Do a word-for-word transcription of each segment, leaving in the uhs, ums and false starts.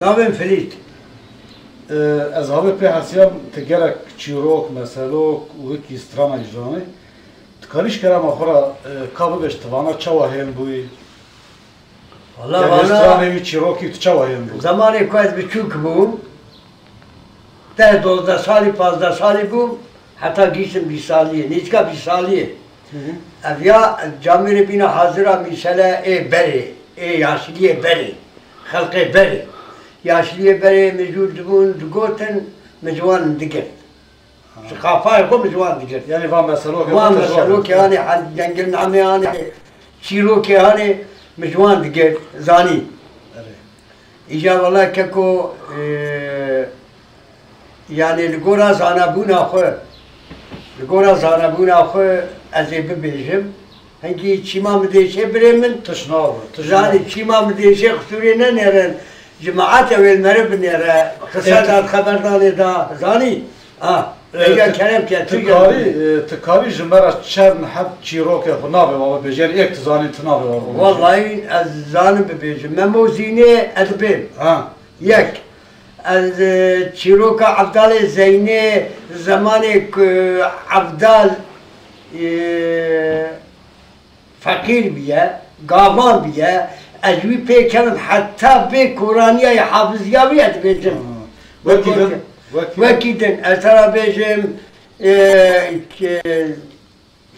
Navê min Filît. E, ez havê pê hesiyam, tu gerek çîrok, meselok û wekî strana jî zanî. Tu karî ji kerema xwe re, e, ka bibêj, tu vana çawa hên bûyî? Wala, yanî vana stranê wî, çîrokî tu çawa hên bû? Zemanê ku ez biçûk bûm, deh dozdeh salî, pazdeh salî bûm, heta gihîştim bîst saliyê, nêzîka bîst saliyê. Hı hı. Ev ya camêrê bîna hazira mîsele ê berê, ê yaşliyê berê, xelqê berê. Yaşliyê berê mijûl dibûn, digotin, min ji wan digirt. Ha. Ji qafayê xwe min ji wan digirt. Yanî van meselokê Van xwe tu ji wan meselokê digirt. Anê, hel-, dengil namê anê, çîrokê anê min ji wan digirt, zanî. Erê. Îja wela keko, e, yanî li gora zanabûna xwe, li gora zanabûna xwe ez ê bibêjim. Hingî çîma min dêşê birê min. Tişt nabe, tişt Zanî nabe. Çîma min dêşê qisûrê nenêrin. Cemaet ew ê li meriv binêre. Qise Ê, da, xeberdanê da. Zanî? Ah, Ê, Êja tu, kerem ke, tu tu jî karî, bibêjî. Ê, tu karî ji me re çend heb çîrokê xwe navê wan bibêjî. Yanî êk tu zanî tu navê wan bibêjî. Wallahî ez zanim bibêjim. Memo Zînê ez bêm. Ha. Yek. Ez, e, çîroka Evdalê Zeynê zemanê ku Evdal, e, feqîr biye, gavan biye, ez wî pê kevim heta bê koraniya ye hafiziya wî ez dibêjim. Ha. Wekî din, wekî Wekî din, ez te ra bêjim, e, ke-,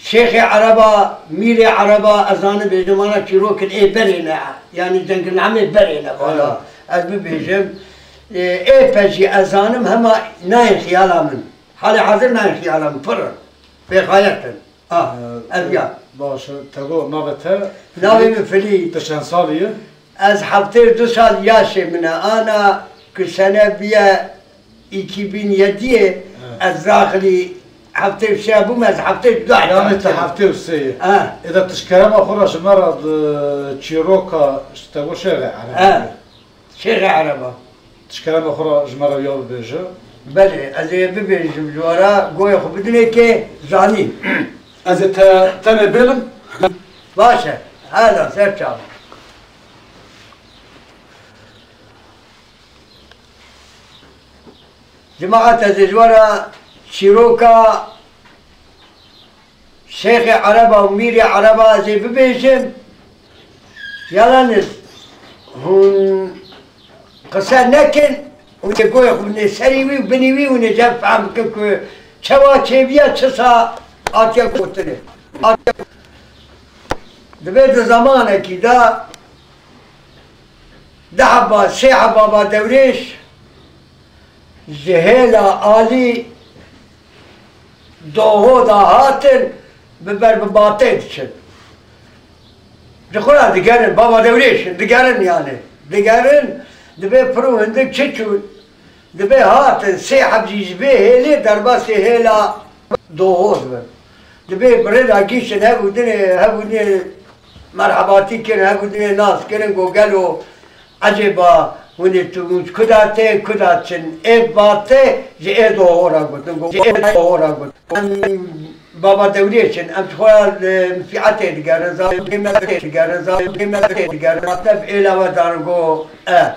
Şêxê Ereba, Mîrê Ereba, ez zanim bêjim, vana çîrokin ê berê ne, yanî Cengilnamê berê ne vana. Ha. Ez bibêjim, e, ê pejî ez zanim hema nayên xiyala min. Halê hazir nayên xiyala min, pir in. Bêxayet in. Ah, Ee, ev ya. Baş e, te got navê te? Navê min Filît. Tu çend salî yî? Ez heftê û du sal yaşê min e. Ana ku sene biye iki bin yediyê, Evet. ez daxilî heftê û sê bûm, ez heftê û du Yanî tu heftê û sê yî. Ha. Ê de tu ji kerema xwe re ji me re di çîroka, ji te got Şêxê Ereba. Ha. Şêxê Ereba. Tu ji kerema xwe re ji me re ya bibêje. Belê, ez ê bibêjim ji we re, goyê xwe bidinê kê zanî. Ez ê te tenê bêlim. Baş e, her da ser çav. Cemaet, ez ê ji we re çîroka Şêxê Ereba û Mîrê Ereba ez ê bibêjim. Yalaniz hûn qise nekin, hûn ê goyê xwe binê serî wî û binî wî, hûn ê cev fehm bikin ku çawa çêbiye, çi sa hatiye gotinê. Hatiye, dibê di zemanekî de du heba, sê heba Baba Dewrêş ji hêla alî Doho da hatin, bi ber bi Batê diçin. Ji xwe re digerin, Baba Dewrêş in, digerin yani. Digerin, dibê pir û hindik çi çûn, dibê hatin, sê heb jî ji vê hêlê derbasê hêla Doho dibin. Dibê bi rê de gihîştin hev û dinê, hev û dinê merhebatî kirin, hev û dinê nas kirin, got, gelo ecêba hûn ê tu, hûn ji ku de tê, ku de çin? Ê Batê ji ê Doho re gotin, got, ji ê Doho re gotin. Em Baba Dewrêş in, em ji xwe re li Mifîetê digerin, zalê me tê digerin, zalê me tê digerin. Ev êla we darin, got, e.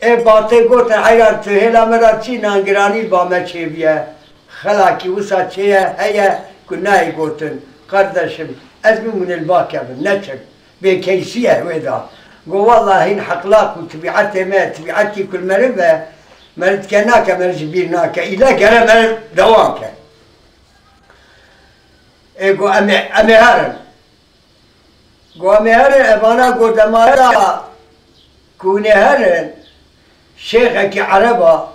Ê Batê gotin, heyran tu hêla me re çi nangiranî li ba me çêbiye? Xelakî wisa çêye, heye ku nayê gotin. Kardeşim, ez bimûne li ba kevin, neçim. Bêkeysî ye wê de. Got, wela hîn exlaq û tebîetê me, tebîetî ku li meriv e, meriv dike nake, meriv ji bîr nake. Île gere meriv dewam ke. Ê got, em ê, em ê herin. Got, em ê herin, evana got, dema da ku hûn ê herin, şêxekî ereba,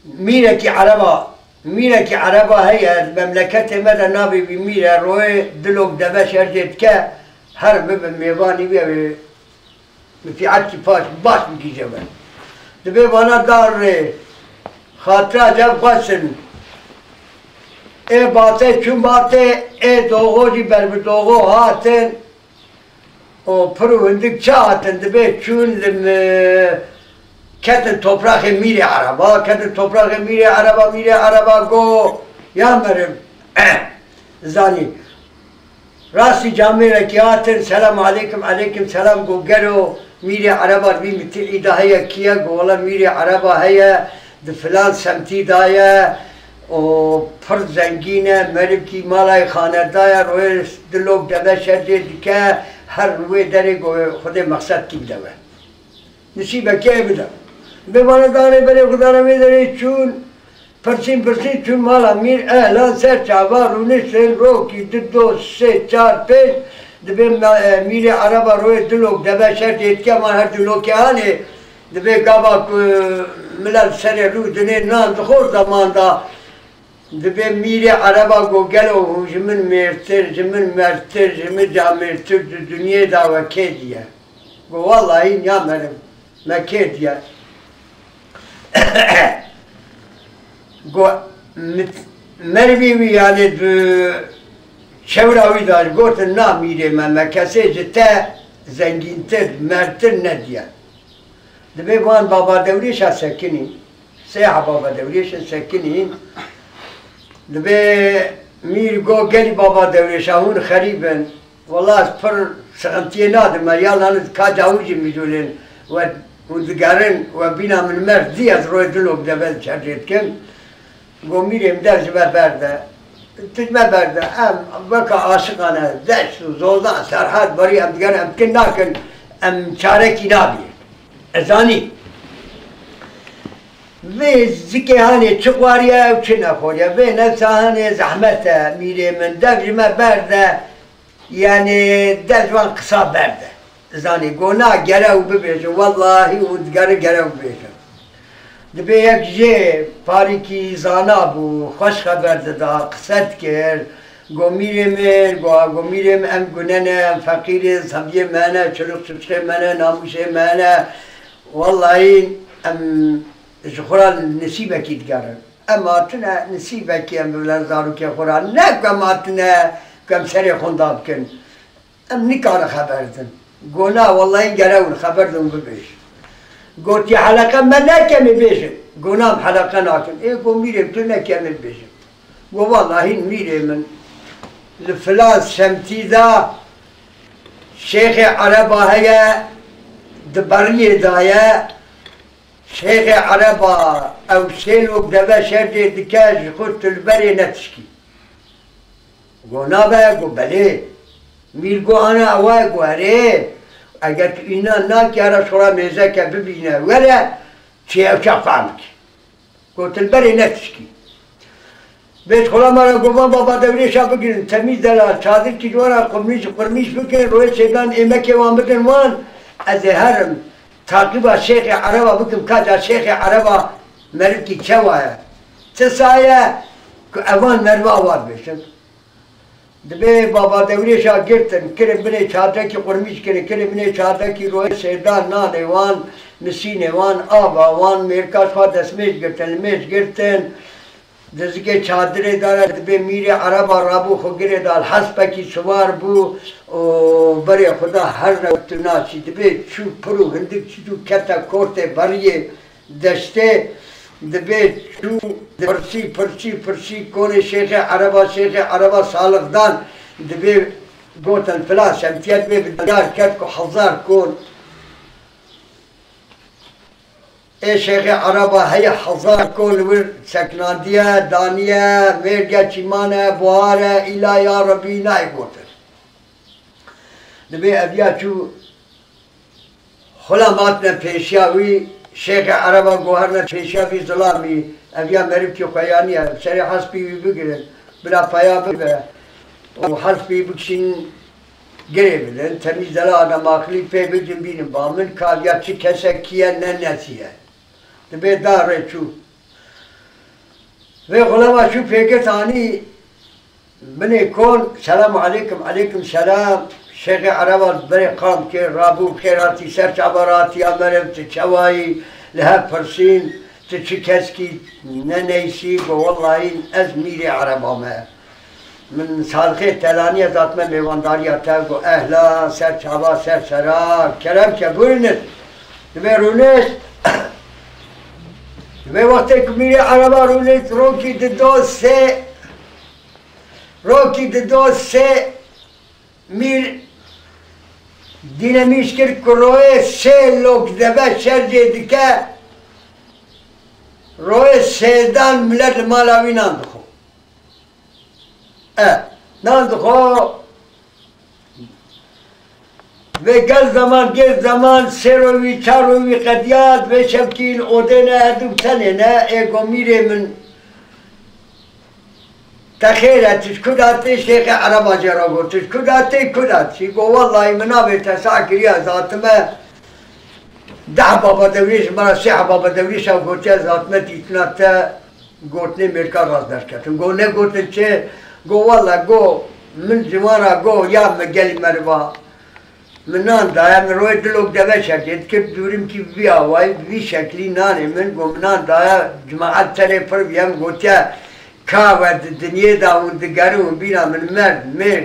mîrekî ereba, mîrekî ereba heye, di memleketê me de navê wî mîr e, royê dilok deve şerjê dike, herin bibin mêvanî wî, ew ê Mifîetkî paş, baş bigihîje we. Dibê vana dan rê, xatira cev xweş in. Ê Batê çûn Batê, ê Doxo jî ber bi Doxo hatin. O pir û hindik çi hatin, dibê çûn li mi-, ketin topraxê mîrê ereba, ketin topraxê mîrê ereba, mîrê ereba got, ya meriv, eh, zanî. Rastî camêrekî hatin, selam aleykum, aleykum selam, got, gelo Mîrê Ereba dibî min tu îda heye kî ye? Go wela Mîrê Ereba heye, di filan semtî da ye û pir zengîn e, merivkî mala wî xane da ye, royê du lok deve şercê dike, her wê derê go Xwedê mexsed kî bide we. Nisîbekê bide. Bê vana danê berê xwe dane wê derê çûn. Pirsîn pirsîn çûn mala mîr, ehlan ser çava rûniştin, rokî, du, do, sê, çar, pênc, dibê me-, e, mîrê Ereba royê du lok deve şercê dike, ma her du lokê halê, dibê gava ku milet serê rû dinê nan dixwar zeman da, dibê mîrê Ereba go gelo hûn ji min mêrtir, ji min mertir, ji min camêrtir di dinyê da we kê diye? Go wellahî niya merim, me kê diye? Go mit-, merivî wî, yanî di çewra wî de gotin, na mîrê me, me kesê ji te zengîntir, mertir nediye. Dibê van baba dewrêşa sekinî, sêha baba dewrêşin sekinî, dibê mîr go gelî baba dewrêşa hûn xerîb in. Wela ez pir sixintiyê nadim, me ya lan ka cawî jî mijûlên we hûn digerin, we bîna min merd dî, ez royê dilok deve çercê dikim. Go mîrê min dev ji me berde. Tu ji me berde. Em weka aşiqan e, deşt û zozan, serhed, barî em digerin, em kin nakin, em çarekî nabî. Ez zanî. Vê zikê hanê çi xwariye û çi nexwariye. Vê nefsa hanê zehmet e, mîrê min. Dev ji me berde. Yanî dev ji wan qisa berde. Zanî, go na gere ew bibêjin, wellahî hûn digerin gere ew bibêjin. Dibê yek jê parîkî zana bû, xweş xeber dida, qise dikir. Go mîrê min, go, go mîrê min, em gune ne, em feqîr in, zeviyê me ne, çirûq çirçixê me ne, namûsê me ne. Wellahî em ji xwe re nisîbekî digerin. Em hatine nisîbekî em bibin zarokê xwe re. Ne ku em hatine ku em serê xwe da bikin. Em nikarin xeber din. Go na, wellahî gere hûn xeber din bibêjin. Gotiye heleqe me neke em ê bêjin. Go na, em heleqe nakin. Ê go mîrê min tu neke em ê bêjin. Go wellahî mîrê min li filan semtî de Şêxê Ereba heye, di beriyê de ye. Şêxê Ereba ew sê lok deve şercê dike, ji xwe tu li berê netişkî. Go nabe, go belê. Mîr go ana ewa ye, go erê. Eger tu înan nakî, here şora mêzeke bibîne, were, çi ew çax fehm bikî. Go tu li berê netişkî. Bêt xula me re go van baba dewrêşa bigirin, temîz delal, çadirkî ji we re qurmîş, qurmîş bikin, royê sêdan êmekê wan bidin wan, ez ê herim, taqîba Şêxê Ereba bikim, ka ca Şêxê Ereba merivkî çewa ye, çi sa ye, ku evan meriva awa dibêjin. Dibê baba dewrêşa girtin, kirin binê çadrekî qurmîş kirin, kirin binê çadrekî royê sêdan nanê wan, misînê wan, ava wan, mêrka ji xwe destmêj girtin, li mêj girtin, di zikê çadirê de ne, dibê mîrê Ereba rabû xwe girê da, li hespekî siwar bû û berê xwe da, her ne tu naçî. Dibê çû pir û hindik çû kete kortê beriyê deştê, dibê çû pirsî, pirsî, pirsî konê Şêxê Ereba, Şêxê Ereba salix dan, dibê gotin filan semtiye, dibê bi diyar ket ku hezar kon ê Şêxê Ereba heye, hezar kon li wir seknandiye, daniye, mêrge çîman e, buhar e, îla ya Rebî nayê gotin. Dibê ev ya çû Xulam hatine pêşiya wî, Şêxê Ereba guherine pêşiya vî zilamî, ev ya merivkî xwe ya niye, serê hespî wî bigirin, bila peya bibe û hespî bikişînin girê bidin, temîz dela ademaxilî pê bicin bînin ba min, ka ev ya çi kesek kî ye, ne nesî ye. Dibê da rê çû. Vê xulema çû pêkir tanî binê kon, selamu aleykum, aleykum selam. Şêxê Ereba berê qam kir, rabû, xêr hatî, ser çava re hatî, ya meriv, tu çewayî, li hev pirsîn, tu çi keskî, ne neysî, go wellahî ez mîrê Ereba me. Min salixê telaniyê datme mêwandariya te, got, ehla, ser çava, ser sera, kerem ke, bûrînin. Divê rûnişt. Divê wextê ku mîrê Ereba rûnişt, rokî dido sê, rokî dido sê mîr Dîne min îş kir ku royê sê lok deve şercê dike, royê sêdan milet li mala wî nan dixwe. E, nan dixwe. Vê gel zeman, gêr zeman, sê ro wî, çar ro wî qediya, divê şevkî li odê ne, her du bi tenê ne, ê go mîrê min. Te xêr e, tu ji ku datê? Şêxê Ereba jê re got, tu ji ku datê, ku datî? Go, wellahî min navê te sah kiriye, ez hatime deh baba dewrîş, min re sê baba dewrîşa gotiye, ez hatime dîtina te gotinê mêrka rast derketin. Go, negotin çi? Go, wella, go, min ji wan re go, ya me gelî meriva. Min nan daye, min royê du lok deve şercê dikir, dûrimkî bi vî awayî, bi vî şeklî nanê min, go min nan daye, cemaet serê pir bûye, min gotiye, ka we di dinyê de hûn digerin, hûn bîna min merd, mêr,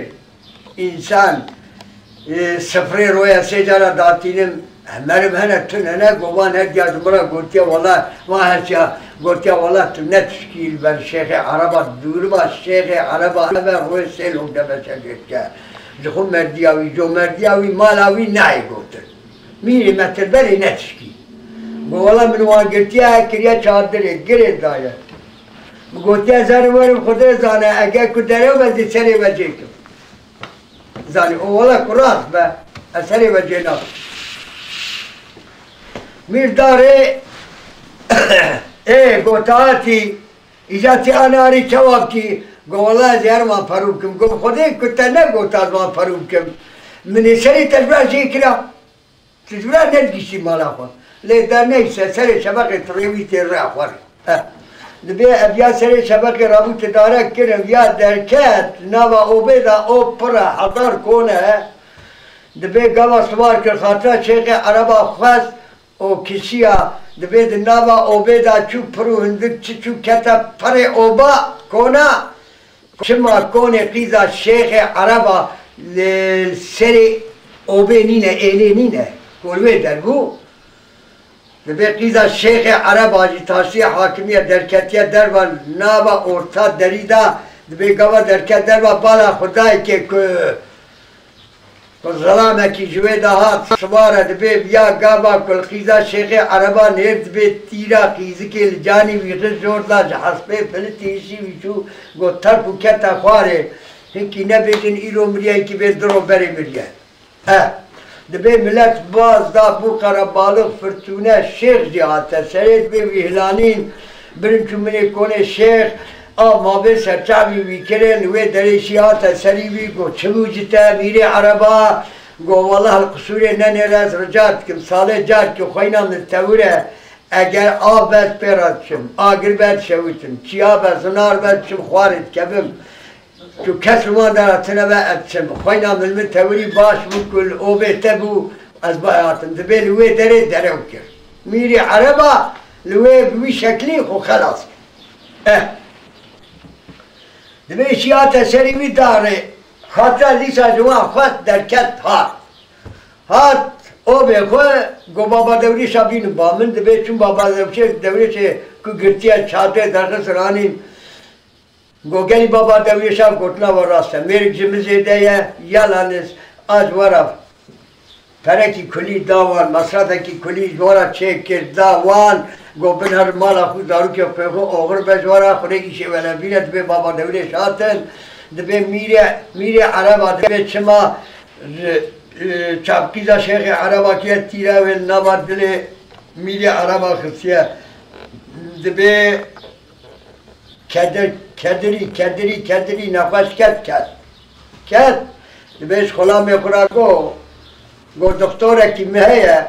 însan, e, sifrê roya sê cara datînim, meriv hene tune ne, go van her diya ji min re gotiye, wela, van her çiya gotiye, wela tu ne tişkî li ber Şêxê Ereba, dûrima Şêxê Ereba, eve royê sê lok deve şercê dike. Ji xwe merdiya wî, comerdiya wî, mala wî nayê gotin. Mîrê me tir berê ne tişkî. Go, wela min wan girtiye, kiriye çadirê, girê daye. Min gotiye, ez herim werim Xwedê zane, eger ku derew be zî serê we cêkim. Zanî, o wela ku rast be, ez serê we cê nakim. Mîr darê, ê, gotatî, Îca tî anarî çawa bikî? Go, wela ez ê herim van perû bikim. Go, bi Xwedê ku te negot ez van perû bikim. Min ê serê te ji vir jê kira. Tu ji vir nedigihîştî mala xwe. Lê de neyse, serê şebeqê tirêwî tê rê xwe re. Eh. Dibê ev ya serê şebeqê rabû ti dare kirin, ya derket, nava obê de o pir e, hezar kon e. Dibê gava siwar kir, xatira Şêxê Ereba xwest, û kişiya, dibê di nava obê de çû pir û hindik çi çû kete perê oba kona. Çima konê qîza Şêxê Ereba li serê obê nîne, êlê nîne, ku li wê der bû. Dibê qîza Şêxê Ereba jî taştiye hakimiye derketiye derva nava orta derî de, dibê gava derket derva bala Xwedayekê ku Ku zilamekî ji wê de hat, siware dibê viya gava ku li qîza Şêxê Ereba nêr dibê tîra qîzikê li canî wî xist jor da ji hespê filitî hişî wî çû got terp û kete xwarê. Hinkî nebêjin îro miriye, hinkî bê du ro berê miriye. Eh, dibê milet baz da bû qerebalix firtûne Şêx jî hate serê dibê wî hilanîn. Birin çû minê konê Şêx, av mavê serçavî wî kirin, wê derê şî hate serî wî, got, çi bû ji te, mîrê Ereba? Got, wela li qisûrê nenêre, ez rica dikim, salê carkî xweyna min tewir e, eger av be ez pê re diçim, agir be dişewitim, çiya be, zinar be diçim, xwarê dikevim. Tu kes li wan dera tune be, ez diçim. Xweyna min, min tewirî baş bû ku li obê te bû, ez ba hatim. Dibê li wê derê derew kir. Mîrê Ereba li wê bi wî şeklî xwe xelas kir. Eh. Dibê şî hate serî wî darê. Xatira dîsa ji wan xwest derket hat. Hat obê xwe, got, baba dewrêşa bînin ba min. Dibê çûn baba dewrêşê, dewrêşê ku girtiye çadê derxist ranîn. Got, gelî baba dewrêşa gotina we rast e. Mêrik ji min zêde ye, yalaniz a ji we re perekî kulî da wan, mesrefekî kulî ji we re çêkir, da wan. Got, bin her mala xwe, zarokê xwe, xwe oxir be ji we re, xwedê îşê we re bîne, dibê baba dewrêş hatin, dibê mîrê, mîrê Ereba, dibê çima, e, e, çavkîza Şêxê Ereba kiriye tîra wê li nava dilê mîrê Ereba xistiye. Dibê Kedir, kedirî, kedirî, kedirî, nexweş ket, ket. Ket. Dibê ji xulamê xwe re got, got, doktorekî min heye,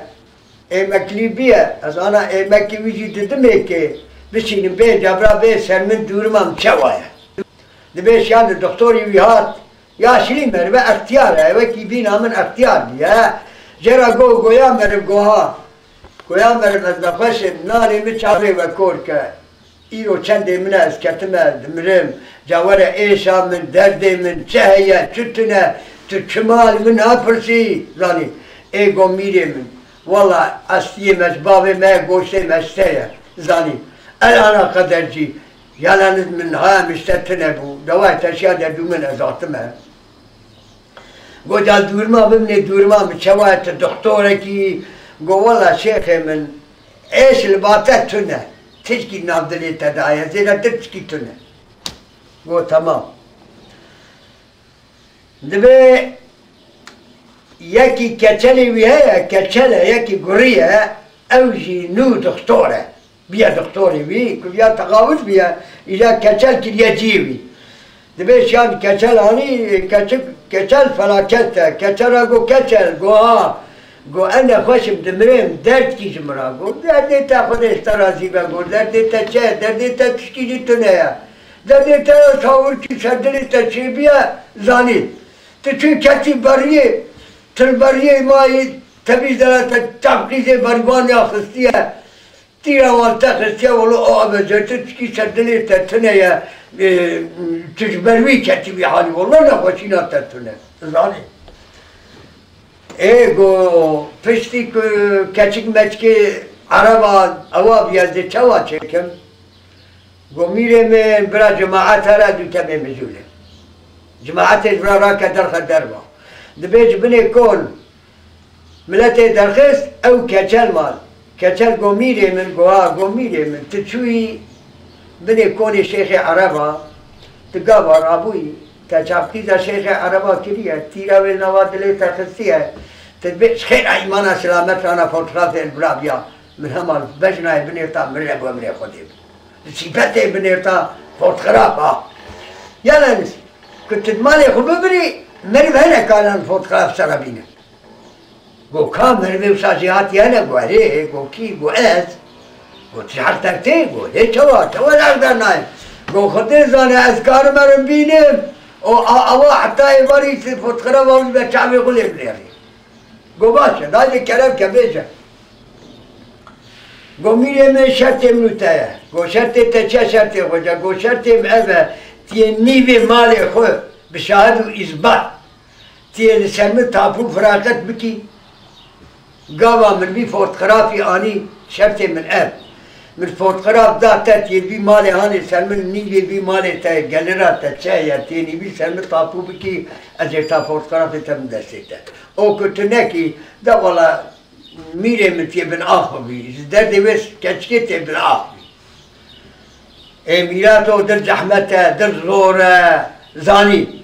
êmeklî bûye. Ez ana êmekî wî jî didimê kê, bişînim bê cebra bê ser min dûrima min çawa ye. Dibê şiyan li doktorî wî hat, yaşlî meriv e, extiyar e, wekî bîna min extiyar bûye. Jê re got, goya meriv, goha. Goya meriv, ez nexweş im, nanê min çavê we kor ke. Îro çendê min e, ez ketime, dimirim. Ca were êşa min, derdê min, çi heye, çi tune, tu çima li min napirsî? Zanî, ê go mîrê min. Wela estiyê me ji bavê me ye, goştê me ji te ye. Zanî, elana qedercî, yalaniz min haya min ji te tune bû. Dewayê te şiya derdû min ez hatime. Go ca dûrma bimnê dûrma min, çawa ye, tu doktorekî? Go wela şêxê min, êş li ba te tune. Tişkî nav dilê te daye, zêdetir tişkî tune. Go temam. Divê yekî keçelê wî heye, keçel e, yekî gurî ye, ew jî nû doktor e. Biye doktorê wî, ku ya texawit biye, îja keçel kiriye cihê wî. Divê şiyan keçel anî, keçik, keçel felaket e. Keçel ra go keçel, go ha, go ez nexweş im, dimirêm, derd kî ji min ra. Go derdê te Xwedê ji te razî be, go derdê te çi ye, derdê te tişkî jî tune ye. Derdê te tawirkî ser dilê te çêbiye, zanî. Tu çû ketî beriyê, tu li beriyê mayî, tevî zere te çavqîzê berîvan ya xistiye. Tîra wan te xistiye, welo o eve tu tişkî ser dilê te tune ye, e, tu ji ber wî ketî wî halî, welo nexweşîna te tune. Zanî. Ê go piştî ku keçik meçikê ereba ewa bûye, ez dê çawa çêkim? Go mîrê min, bira cemaet here dû temê mijûlê. Cemaetê ji bira rake derxe derva. Dibê ji binê kon miletê derxist, ew keçel mal. Keçel go mîrê min, go ha, go mîrê min, tu çûyî binê konê Şêxê Ereba, tu gava rabûyî, te çavqîza Şêxê Ereba kiriye, tîra wê nava dilê te xistiye, tu dibê ji xêra îmana silamet rana fotografê li bira biya, min hema bejnayê binêrta, min re bo emrê Xwedê bû. Li sîpetê binêrta fotograf ha. Yalnız, ku tu di malê xwe bibirî, meriv hene karan fotograf sera bîne. Go ka merivê wisa jê hatiye hene, go erê, go kî, go ez. Go tu ji her tevtê, go lê çawa, çawa ji her der nayê. Go Xwedê zane ez karim erim bînim. O a, awa heta êvarî fotoxrava wî be çavê xwe lê binêrî. Go baş e, dayê kerem ke bêje. Go mîrê min şertê min û te ye. Go şertê te çi ye şertê xwe ce? Go şertê min ev e, tiyê nîvê malê xwe bi şahid û îzbat. Tiyê li ser min tapû firaqet bikî. Gava min vî fotografî anî, şertê min ev. Min fotograf da te, tiyê vî malê hanê ser min, nîvê vî malê te, gelira te çi heye, tênî vî ser min tapû bikî, ez ê ta fotografê te min destê te. O ku tu nekî, de wala mîrê min tiyê bin ax bibî, ji derdê wê keçikê tê bin ax bî. Ê mîrato dil zehmet e, dil zor e, zanî.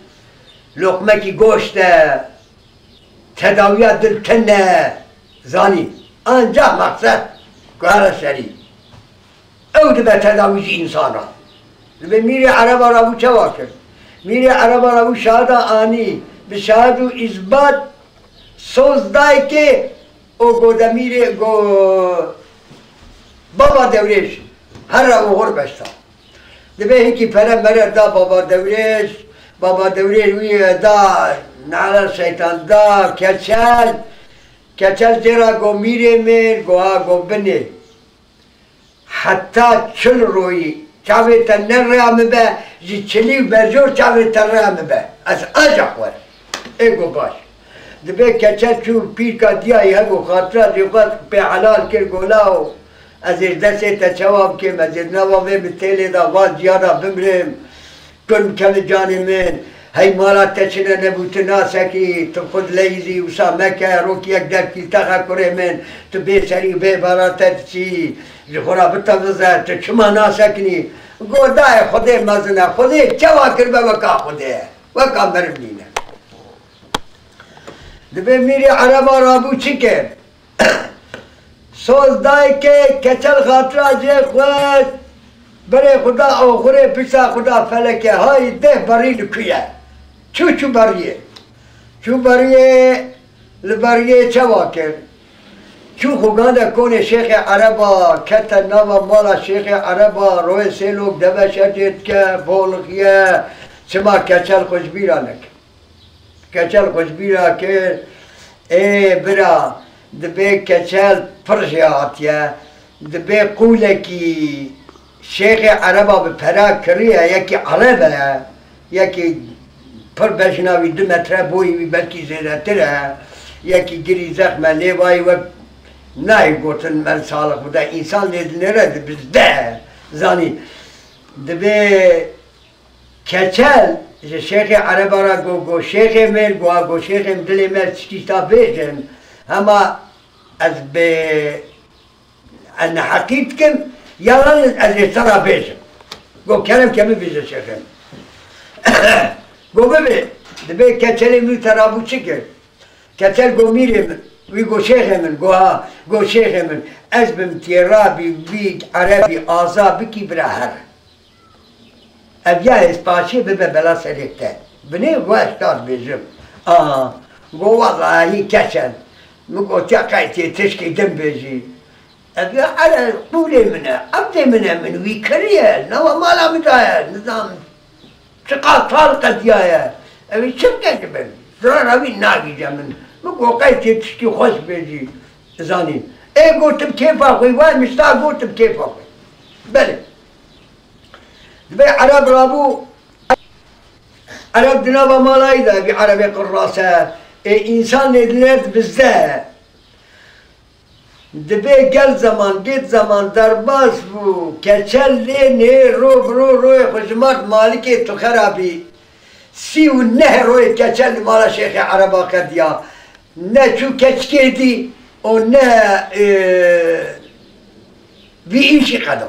Loqmekî goşt e, tedawiya dil tune, zanî. Ancak maqsed, guhara serî. Ew dibe tedawî ji însan re. Dibe mîrê ereba re bû çawa kir? Mîrê ereba re bû şahida anî, bi şahid û îzbat soz dayikê û go demîrê go baba Dewrêj here oxir beşta. Dibe hikî pere mere da baba Dewrêj, baba Dewrêj wî da nala şeytan da keçel, keçel jê ra go mîrê min, go ha go binê. Heta çil royî çavê te ne rêya min be, ji çilî û berjor çavê te rêya min be. Ez ancak werim. Ê go baş. Dibe keçel çû pîrka diyayî hego xatira jê xwe pê helal kir, go lawo, ez ê destê te çawa bikêm, ez ê nava vê min têlê da, van ciya da bimrêm. Kurm kevin canê min, hey mala te çine nebû tu nasekî, tu xwe dileyîzî wisa meke, rokî yek derkî texe kurê min, tu bê serî bê bara te diçî, ji xwe ra bitevize, tu çima nasekinî? Go dayê Xwedê mezin e, Xwedê çawa kiribe weka Xwedê ye, weka meriv nîne. Dibê mîrê ereba rabû çi kir? Soz dayikê keçel xatira jê xwest, berê xwe da oxirê pişta xwe da felekê, hay deh berî li ku ye? Çû çû beriyê. Çû beriyê, li beriyê çawa kir? Çû xwe gande konê Şêxê Ereba, kete nava mala Şêxê Ereba, royê sêlok deve şercê dike, bolixiye, çima keçel xwe ji bîra nekir? Keçel xwe ji bîra kir, ê bira, dibê keçel pir jê hatiye, dibê qûlekî Şêxê Ereba bi pera kiriye, yekî ereb e, yekî pir bejna wî du metre, boyî wî belkî zêdetir e, yekî girî zexm e, lê vayî wek nayê gotin, mer salix bide, însan lê dinêre dibizde, zanî. Dibê Keçel Ji Şêxê Ereba re got, got, "Şêxê min, got, got, Şêxê min, dilê me tiştî ta bêjin. Hema ez bi, ez neheqî dikim, ya ez ê te re bêjim." Got, "Kerem ke min bêje Şêxê min." Got, "Bibe, dibê Keçelê min te rabû çi kir?" Keçel got, "Mîrê min." Wî got, "Şêxê min." Got, "Ha." Got, "Şêxê min, ez bim tê rabî wî Erebî aza bikî bira here. Ev ya hêzpaşê bibe bela serê te. Binê got ez şer bêjim." Aha. Got, "Wellahî Keçel, min gotiya qey tê tişkî din bêjî." Ev ya ere qûlê min e, evdê min e, min wî kiriye, nava mala min daye, nizam çiqas sal qediyaye. Ew ê çi bike ji bin? Zirara wî nagihîje min. Min got qey tê tişkî xweş bêjî, zanî. Ê gotim kêfa xwe, vay mişta gotim kêfa xwe. Belê. Dibê Ereb rabû, Ereb di nava malayî de, vî Erebê qirras e. Ê însan lê dinet bizde. Dibê gel zeman, gêt zeman derbas bû, Keçel lê nê ro bi ro royê xwe ji mart malikê tu xerabî. Sî û neh royê Keçel li mala Şêxê Ereba qediya. Ne çû keçikê dî û ne, e, vî îşî qeda.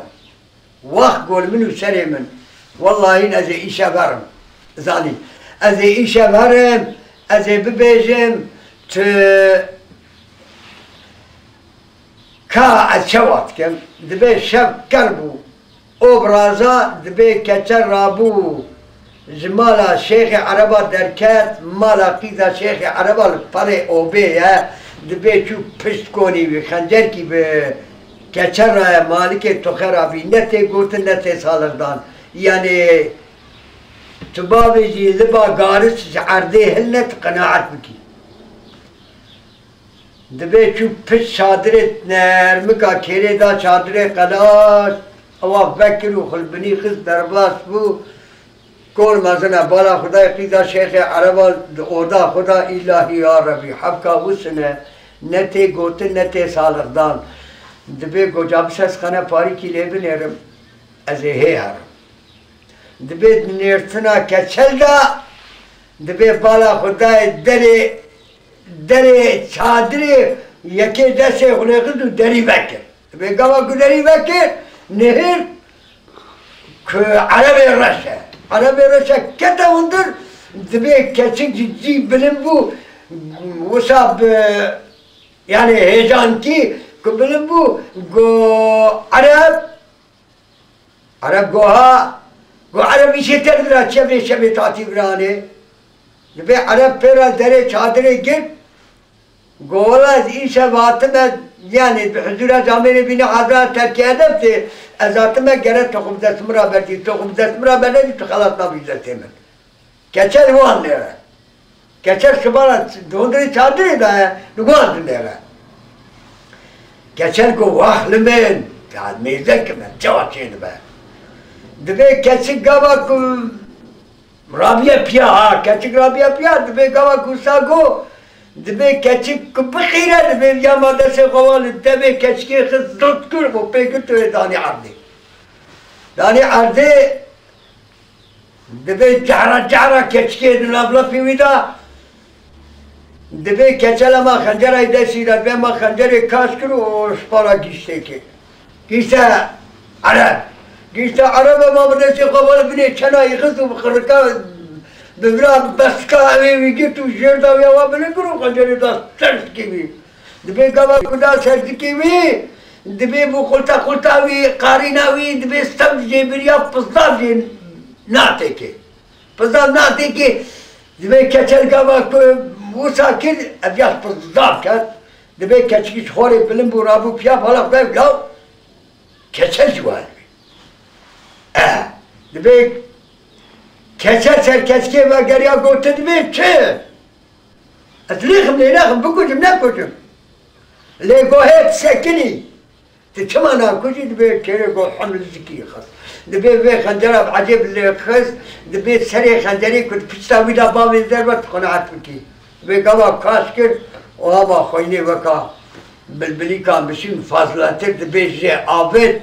Wax gol min û serê min. Wellahî ez ê îşe verim. Zanî. Ez ê îşe verim. Ez ê bibêjim. Tu ka ez çawa dikim? Dibê şev ker bû. Obraza dibê Keçel rabû. Ji mala Şêxê Ereba derket, mala qîza Şêxê Ereba li perê obê ye, dibê çû pişt konî wî, xencerkî bi Keçel re ye, malikê toxe rabî, ne tê gotin, ne tê salixdan. Yanî tu bavêjî liba garis ji erdê hilne, tu qenaet bikî. Dibê çû pişt çadirê nermika kêrê da çadirê qelaş, ewa vekir û xilbinî xist derbas bû. Kol mezin e, bala Xwedayê qîza Şêxê Ereba di oda xwe da, îlahî ya Rebî, hevka wisine, ne tê gotin, ne tê salixdan. Dibê goca bise ez xene parîkî lê binêrim, ez ê hê herim. Dibê di nêrtina Keçel de, dibê bala Xwedayê derê, derê çadirê yekê destê xwe lê xist û derî vekir. Dibê gava ku derî vekir, nihir ku Erebê reş e. Erebê reş e kete hundir, dibê keçik ji cî bilind bû, wisa bi, yanî hêcankî ku bilind bû, got, Ereb, Ereb got, ha, got, Ereb îşê te dira çi vê şevê tatî viranê. Dibê Ereb pê re derê çadirê girt, got, wela ez îşev hatime, yanî bi huzûra camêrê bîne hazira terkê Edeb tê, ez hatime gere toxum dest min ra berdî, toxum dest min ra bernedî tu xelas nabî destê min. Keçel wan lê re. Keçel şibana di hundirê çadirê de ye, li wan dilê re. Keçel ku wax li min, ya mêze kim e, çawa çêdibe. Dibê keçik gava ku rabiye piya ha, keçik rabiye piya, dibê gava ku sa go, dibê keçik ku bixîre, dibê ya ma destê xwe wa li devê keçikê xist zilt kir û pê girt û ê danî erdê. Danî erdê, Dibê cara cara keçikê di nav lafê wî de, dibê keçel hema xencerayê destî de, dibê hema xencerê kaş kir û ji pala gîştê kir. Gîşte Ereb. Gîşte Ereb hema bi destê xwe bala binê çena yê xist û bi xirika, bi vira besika evê wî girt û jêr da wî ewa bilind kir û xencerê da ser zikê wî. Dibê gava ku da ser zikê wî, dibê bû xulta xulta wî, qarîna wî, dibê sev jê biriya, pizdav jê natêkê. Pizdav natêkê, dibê keçel gava ku wisa kir, ev ya pizdav ket. Dibê keçikî ji xorê bilind bû, rabû piya, bala xwe da law, keçel jî wa dibê. Eh, dibê keçel ser keçikê vegeriya, got, tu dibê çi? Ez lêxim lê nexim, bikujim nekujim. Lê gohê tu sekinî. Tu çima nakujî? Dibê kêrê go hemlizikî xist. Dibê vê xencera bi ecêb lê xist. Dibê serê xencerê ku di pişta wî de bavê zer be tu qenaet bikî. Dibê gava kaş kir û hava xweynê weka bilbilîka mişîn fazlatir dibê jê avêt.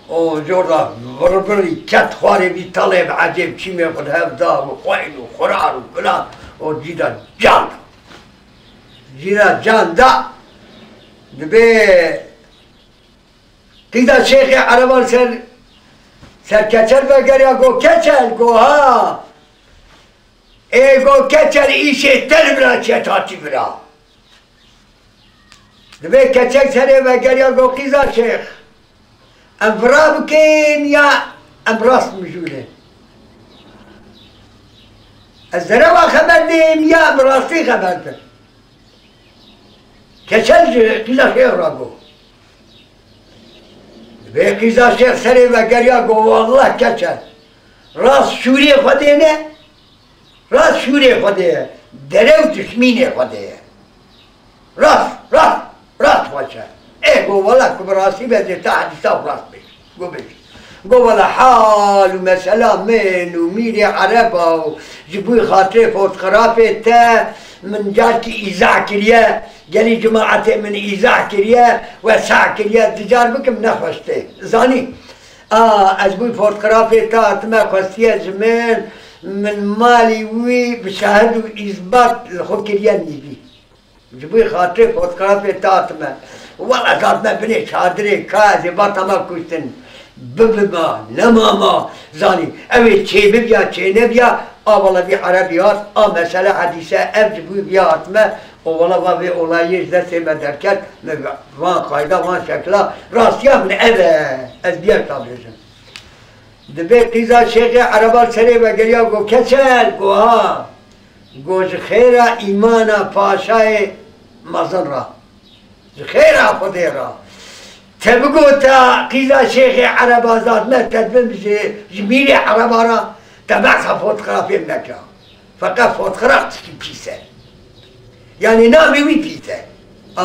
O jorda virbirî ket xwarê vî talê bi ecêb çîmê xwe li hev da û xweyl û xurar û filan û cî de can da. Cî de can da. Dibê qîza şêxê ereban ser, ser keçel vegeriya go keçel go ha. Ê go keçel îşê te li vira çi ye tatî vira. Dibê keçek serê vegeriya go qîza şêx. Em vira bikin ya em rast mijûlin. Ez derewa xeber dêm ya em rastî xeber din. Keçel ji qîza şêx ra go. Dibê qîza şêx serê vegeriya go wallah keçel. Rast şûrê Xwedê ne. Rast şûrê Xwedê ye, derew dişmînê Xwedê ye. Rast, rast, rast xweş e. Ê go wela ku bi rastî be dê ta hedîsa rast bêj. Go bêj. Go wela hal û mesela min û mîrê ereba û ji bo xatirê fotografê te min carkî îzah kiriye. Gelî cemaetê min îzah kiriye, wesa kiriye, dicar bikim nexweş tê. Zanî. A, ez bû fotografê te hatime xwestiye ji min, min malî wî bi şahid û îzbat li xwe kiriye nîvî. Ji bo xatirê fotografê te hatime. Wela ez hatime binê çadirê ka ez ê ba tema kuştin. Bibima, nemama, zanî. Ew ê çêbibiya, çênebiya, a wela vî erebî hat, a mesele hedîse, ev ji bo vî hatime, û wela va vê olayê ji destê me derket, me van qayda, van şekla, rastiya min ev e, ez biyek ta bêjim. Dibê qîza şêxê ereba serê vegeriya go keçel, go ha, go ji xêra îmana paşayê mezin ra, ji xêra Xwedê ra. Te bigota qîza şêxê ereba zat me, te dibim ji, ji mîrê ereba ra, te behsa fotografê min nekira. Feqet fotograf tişkî pîs e. Yanî navê wî pîs e. A,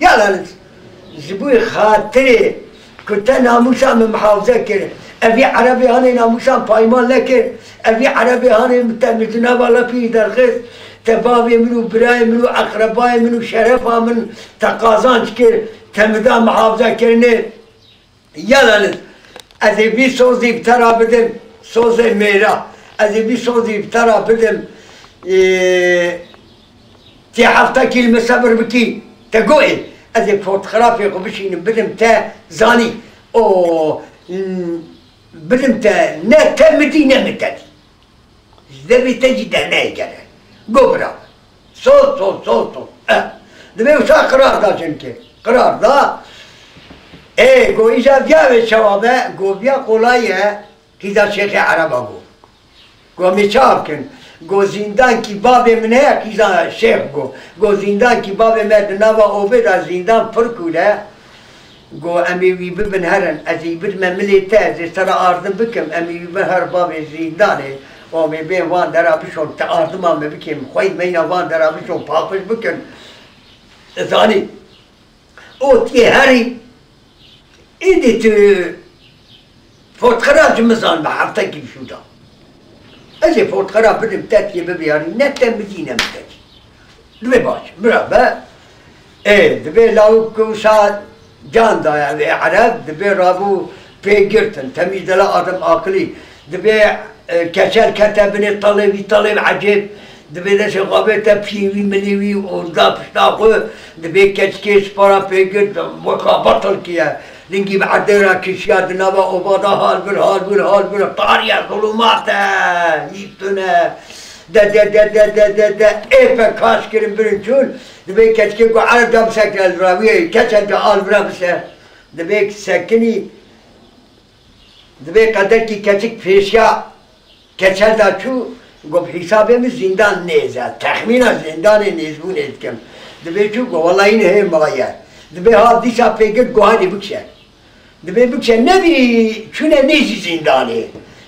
ya lan ji bo xatirê ku te namûsa min mihafize kir, evî erebê hanê namûsan paymal nekir, evî erebê hanê min te min ji nava lepî derxist, te bavê min û birayê min û eqrebayê min û şerefa min te qazanc kir, te min da mihafizekirinê. Yalanis, ez ê vî sozî bi te ra bidim, sozê mêra. Ez ê vî sozî bi te ra bidim. Ê, tê hefta kî li min sebir bikî, te go ê. Ez ê fotografê xwe bişînim, bidim te, zanî. O, m, bidim te, ne te min dî, ne min te dî. Ji devê te jî derneyê gere. Go bira. Sol, sol, sol, sol. Eh. Divê wisa qirar da jinkê. Qirar da. Ê, go îja viya wê çawa be? Go viya qolay e. Qîza şêxê ereba go. Go em ê çawa bikin? Go zîndankî bavê min heye, qîza şêx go. Go zîndankî bavê me di nava obê de zîndan pir kûr e. Go, em ê wî bibin herin, ez ê bidime milê te, ez ê sera ardin bikim, em ê wî bin her bavê zîndanê, û em ê bên van dera bişon, te ardima me bikêm, xwey meyna van dera bişon, paqij bikin. Zanî, û tiyê herî, îdî tu fotxera ji min zan be, heftekî şû da. Ez ê fotxera bidim te tiyê bibiyarî, ne te midî ne min te dî. Divê baş, bira be. Ê, divê lawik ku wisa can daye vê ereb, divê rabû pê girtin, temîz dela adam akilî. Divê, e, keçel kete binê talê vî talê ecêb. Divê destê xwe bê te piyê wî, milê wî û da pişta xwe. Divê keçikê ji para pê girt, weka betil kiye. Lingî bi erdê re kişiya di nava oba de hal bir, hal bir, hal bir. Tariye, zulûmat e, hîç tune. De, de, de, de, de, de, de. Ê pe kaş kirin birin çûn. Divê keçikê ku ereb da bisekine li vira wî, keçel de al vira bise. Divê sekinî, divê qederkî keçik pêşiya keçel da çû, got, hîsabê min zîndan nêz e. Texmîna zîndanê nêzbûnê dikim. Divê çû, got, wela hîn hê maye. Divê hat dîsa pê girt, got, hadî bikişe. Divê bikişe, nebî çûne nêzî zîndanê.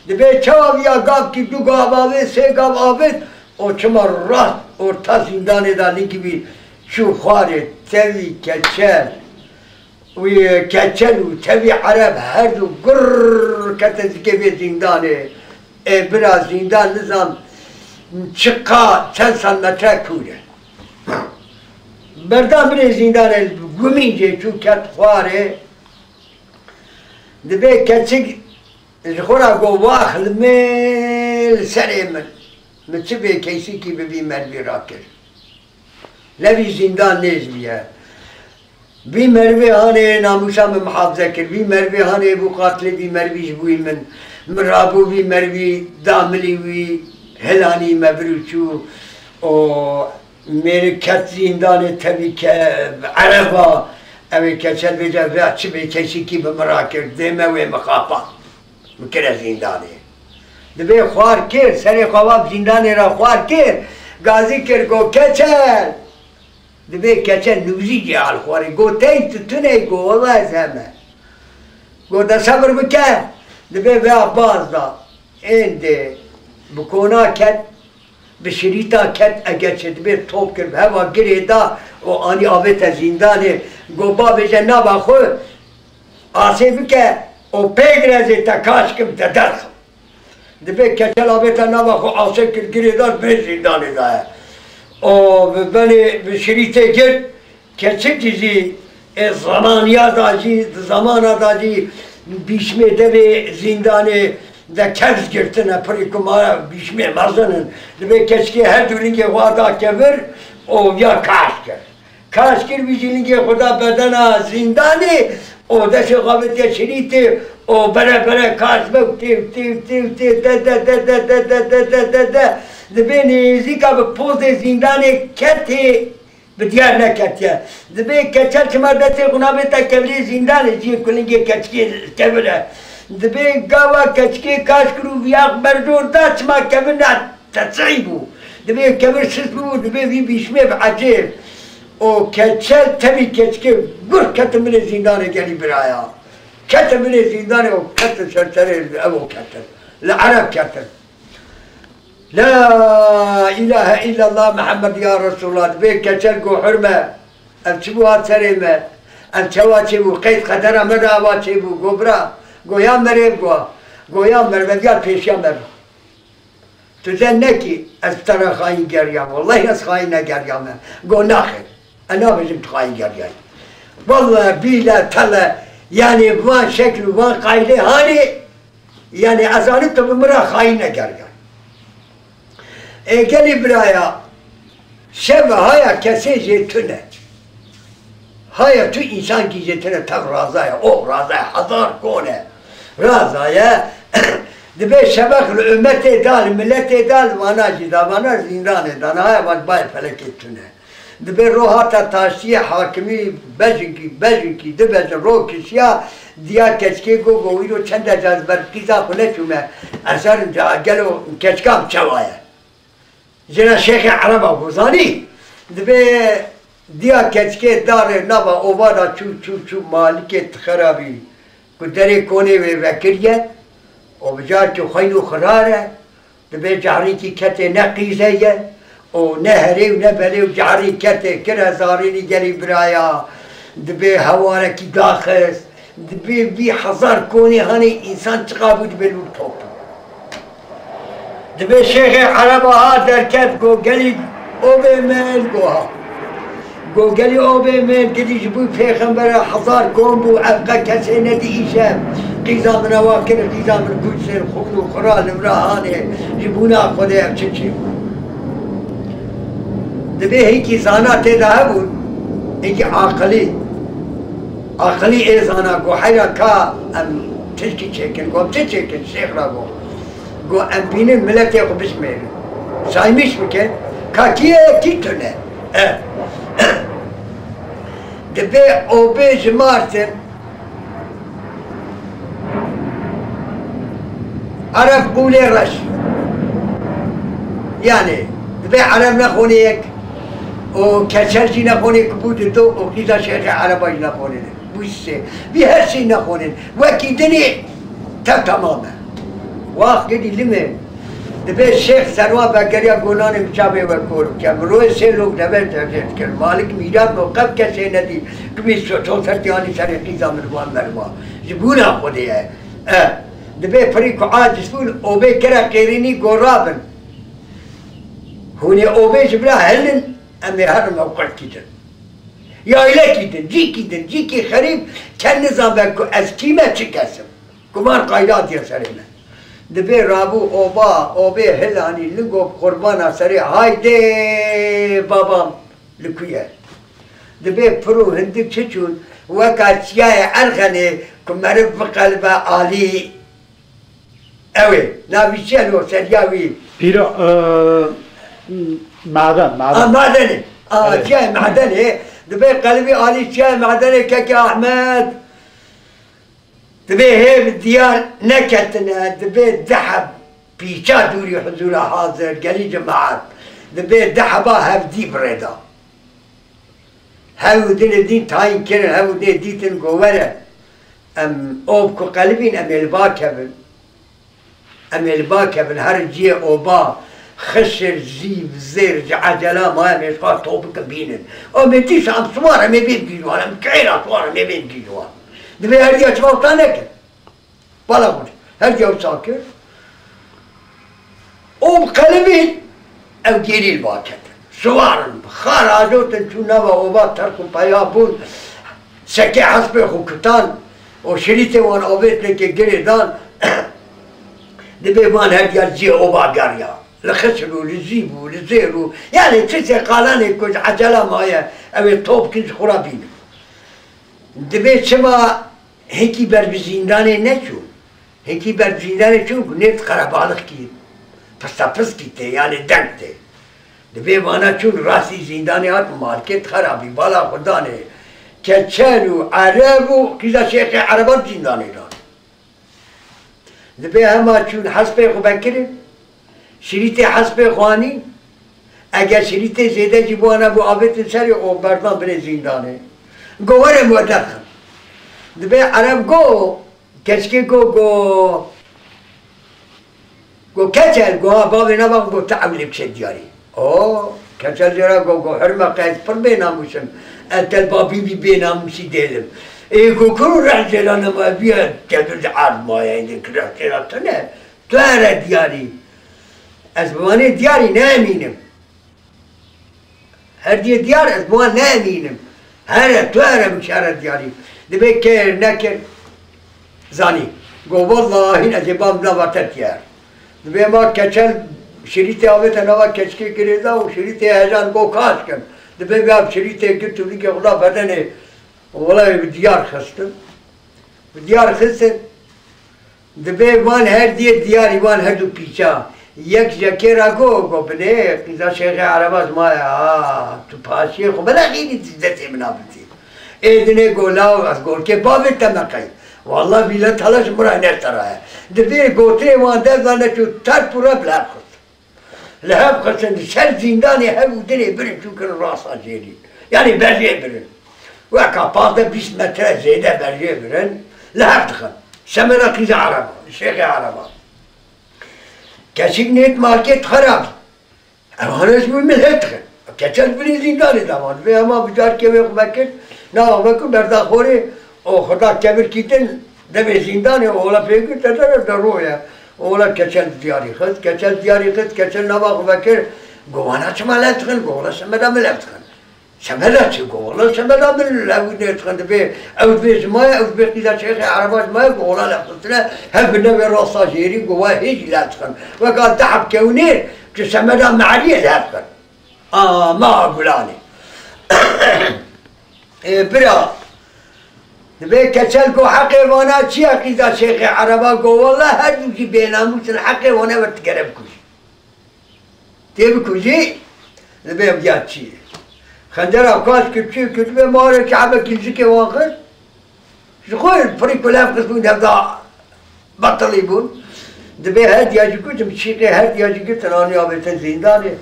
Divê çawa viya gavkî du gav avêt, sê gav avêt, û çima rast orta zîndanê de lingî bî çû xwarê tevî keçel. Wî keçel û tevî ereb her du gurr ketin zikê vê zîndanê. Ê bira zîndan nizam çiqa çend sanmetre kûr e. Berdan binê zîndanê, gumîn jê çû ket xwarê. Dibê keçik ji xwe re got, "Wax li min, li serê min. Min çi bê keysîkî bi vî merivî rakir. Levî zîndan nêz bûye. Vî merivê hanê namûsa min mihafize kir. Vî merivê hanê bû qatilê vî merivî ji bo min. Min rabû vî merivî da milî wî, hilanî me vir û çû. O mêrik ket zîndanê tevî ke ereba. Ew ê keçel bêje, vê çi bê keşîkî bi min rakir. Dê me wê mixapa. Min kire zîndanê." Dibê xwar kir, serê xwe va zîndanê re xwar kir. Gazî kir, got, "Keçel." Dibê keçel nûzî cihal xwarê. Got, "Tey tu tune yî?" Got, "Wela ez heme." Got, "De sebir bike." Dibê vêya baz da. Êndê bi kona ket, bi şirîta ket, eger çi dibê top kir, bi heva girê da û anî avête zîndanê. Got, "Babêje nava xwe asê bike û pê girezê te kaş kim te derxim." Dibê keçel avête nava xwe asê kir, girê da, bê zîndanê daye. O bi benê, bi şirîtê girt, keçikî jî, ê, zamaniya da jî, di zamana da jî bîşmê devê zîndanê de kevz girtine, pirî ku ma bîşmê mezin in. Dibê keçikê her du lingê xwe da kevir û ya kaş kir. Kaş kir, wî jî lingê xwe da bedena zîndanê û destê xwe avêtiye şirîtê û bere bere kaş ve tê, tê, tê, tê, de, de, de, de, de, de, de, de, de, de. Dibê nêzîka bi pozê zîndanê ketê, bi diyar neketiye. Dibê keçel çima destê xwe navête kevirê zîndanê, cihê ku lingê keçikê kevir e. Dibê gava keçikê kaş kir û viya xwe berjor da, çima kevir ne. Te çi bû? Dibê kevir sist bû, dibê vî bîşmê bi ecêb. O keçel tevî keçikê gur kete binê zîndanê gelî biraya. Kete binê zîndanê û kete ser serê ev û kete. Li Ereb kete. La ilahe illallah Muhammed ya Resulullah. Dibê keçel go hurme. Ev çi bû hat serê me? Ev çawa çêbû? Qeyd qedera me de ava çêbû. Go bira. Go ya merê go. Go ya merve diyar pêşiya me bû. Tu te nekî ez bi te re xayîn geriyam. Wellehî ez xayîn negeriyame. Go naxêr. Ez nabêjim tu xayîn geriyayî. Welle, bîle, tele, yanî van şekl û van qaydê hanê, yanî ez zanim tu bi min re xayîn negeriyayî. Ê gelî biraya, şev haya kesê jê tune. Haya tu însankî jê tune tev raza ye, oh raza ye, hezar kon e. Raza ye, dibê şevex li ummetê da, li miletê da, li vana jî da, vana zîndanê da, niha ya van bayê felekê tune. Dibê ro hata taştiyê hakimî bejinkî, bejinkî, du bejin ro kişiya, diya keçikê go, go wî ro çend deca ez ber qîza xwe neçûme, ez herim ca gelo keçika min çawa ye. Jina Şêxê Ereba ku zanî, dibê diya keçikê darê nava ova da çû, çû, çû malikê tixerabî ku derê konê wê vekiriye û bi carkê xweyn û xirar e, dibê cahrîkî ketê ne qîze ye û ne herê û ne belê û cahrî ketê kire zarînî gelî biraya, dibê hewarekî daxist, Dibê vî hezar konê hanê însan çiqa bû dibê lûr top. Dibê Şêxê Ereba ha derket go gelî obê min go ha. Go gelî obê min gidî ji bo pêxembere hezar kon bû ev qe kesê nedî îşev. Qîza min ewa kir, qîza min kûç ser xûn û xura li vir hanê ji bûna Xwedê ev çi çê bû. Dibê hêkî zana tê de hebûn, hêkî aqilî. Aqilî ê zana ku heyra ka em tişkî çêkin, ku em çi çêkin, şêx ra got. Got, "Em bînin miletê xwe bişmêrin. Saymiş bikin, ka kî ye, kî tune." E. Dibê obê ji Mardin, Ereb qûlê reş. Yanî, dibê Ereb nexonê yek û Keçel jî nexonê ku bû dido û qîza Şêxê Ereba jî nexonê ne. Bû sê. Vî her sê nexonên. Wekî dinê tev temam e. Wax gedî limê. Dibê Şêx serwa vegeriya gonanê min çavê we kor bike. Min royê sê lok nebe tevcê dikir. Malik mîrat no qet kesê nedî. Kimî çol sertî anî serê qîza min wan merva. Ji bûna Xwedê ye. E, dibê pirî ku aciz bûn, obê kere qêrînî go rabin. Hûn ê obê ji bila hilin, em ê herin ew qirkî din. Yaylekî din, cîkî din, cîkî xerîb, ken nizanbe ku ez kî me, çi kes im. Guman qayda diye serê me. Dibê rabû oba, obê hilanî, lingo bi qurbana serê, haydê babam li ku ye? Dibê pir û hindik çi çûn, weka çiyayê Erxenê ku meriv biqelibe alî. Ew ê, navî çi ye lo seriya wî? Pîra, e, maden, maden. A, madenê. A, Erê. Çiyayê madenê. Dibê qelibî alî çiyayê madenê kekê Ahmed. Dibê hêv diyar neketine, dibê di heb pîça dûrî huzûra hazir, gelî cemaet. Dibê di heba hevdî bi rê da. Hev û dinê dîn tayîn kirin, hev û dinê dîtin go were. Em ob ku qelibîn, em ê li ba kevin. Em ê li ba kevin, herin cihê oba, xişir, zîv, zêr, ji ecela maye, em ê ji xwe top bikin bînin. Em ê dîsa em siwar, em ê bên bîjwan, em keyra siwar, em ê bên bîjwan. Dibê herdiya çima wisa nekin. Bala xwe, herdiya wisa kir. Û bi qelibîn ew gêrî li ba ketin. Siwarin, xar ajotin çû nava oba, terk û peya bûn. Sekê hespê xwe kutan û şirîtê wan avêt lêkê girê dan. Dibê van herdiya cihê oba geriya. Li xişir û li zîv û li zêr û, yanî tiştê qalanê ku ji ecela maye, ew ê top kin ji xwe re bînin. Dibê çima hinkî ber bi zîndanê neçûn? Hinkî ber bi zîndanê çûn ku nêt qerebalixkî, pistapiskî tê, yanî deng tê. Dibê vana çûn rastî zîndanê hat, malkêt xerabî, bala xwe danê. Keçel û ereb û qîza şêxê ereba zîndanê dan. Dibê hema çûn hespê xwe vekirin, şirîtê hespê xwe anîn, eger şirîtê zêde jî bi wan hebû avêtin serê û berdan binê zîndanê. Go werin we derxin. Dibê ereb go, keçikê go, go, go keçel, go ha bavê nava go te ewilê bikşe diyarî. O, keçel jê re go, go, hirme qey ez pir bênamûs im. Ez telba bîbî bênamûsî dêlim. Ê go kuro reh jê re nema biye, kevir ji erd maye, êdî ki reh jê re tune. Tu here diyarî. Ez bi wanê diyarî ne emîn im. Her diyê diyar ez bi wan ne emîn im. Here, tu here bikşe here diyarî. Dibê kir, nekir. Zanî. Go, wellahî ez ê bam nava te diyer. Dibê ma keçel şirîtê avête nava keçikê girê da û şirîtê hejan go kaş kin. Dibê vê şirîtê girt û lîkê xwe da bedenê. Wela bi diyar xistin. Bi diyar xistin. Dibê van her diyê diyarî van her du pîça. Yek ji yekê ra go, go binê, qîza Şêxê Ereba ji ma ye, ha, tu paşiyê xwe bela xînî destê min a bitî. Ê dinê go law, ez golkê bavê te me qey. Wallah bîle tala ji min re ne te ra ye. Dibê gotinê wan dest da neçû, terp û rep li hev xist. Li hev xistin, li ser zîndanê hev û dinê birin çû kirin rasta jêrî. Yanî berjê birin. Weka pazdeh bîst metre zêde berjê birin, li hev dixin. Semeda qîza Ereba, Şêxê Ereba. Keçik nêt malkê xerab. Ev hane ji min milhêt dixin. Keçel binê zîndanê davan. Vê hema bi carkê wê xwe vekir, nava vekir berda xorê û xwe da kevir kîtin devê zîndanê û ola pê kir te de de roye. Ola keçel diyarî xist, keçel diyarî xist, keçel nava xwe vekir. Govana çima lev dixin? Govana semeda min lev dixin. Semeda çi? Govana semeda min lev nêdixin. Dibê ew dibê ji ma ye, ew dibê qîza Şêxê Ereba ji ma ye, govana lev xistine. Hev bi nevê rasta jêrî gova hê jî lev dixin. Weka deheb kewnê tu semeda mehriyê lev dixin. Ama gulanê. Ê, bira, dibê keçel go heqê vana çi ye qîza Şêxê Ereba? Go wela her du jî bênamûs in, heqê wana we digere bikujî. Tê bikujî, dibê ev ya çi ye? Xencera kaş kir, çi kir, dibê marê kehebekî jikê wan xist. Ji xwe pirî ku lev xistbûn hevda betilî bûn. Dibê her diya jî gotim, çîqê her diya jî girtin, anî avêtin zîndanê.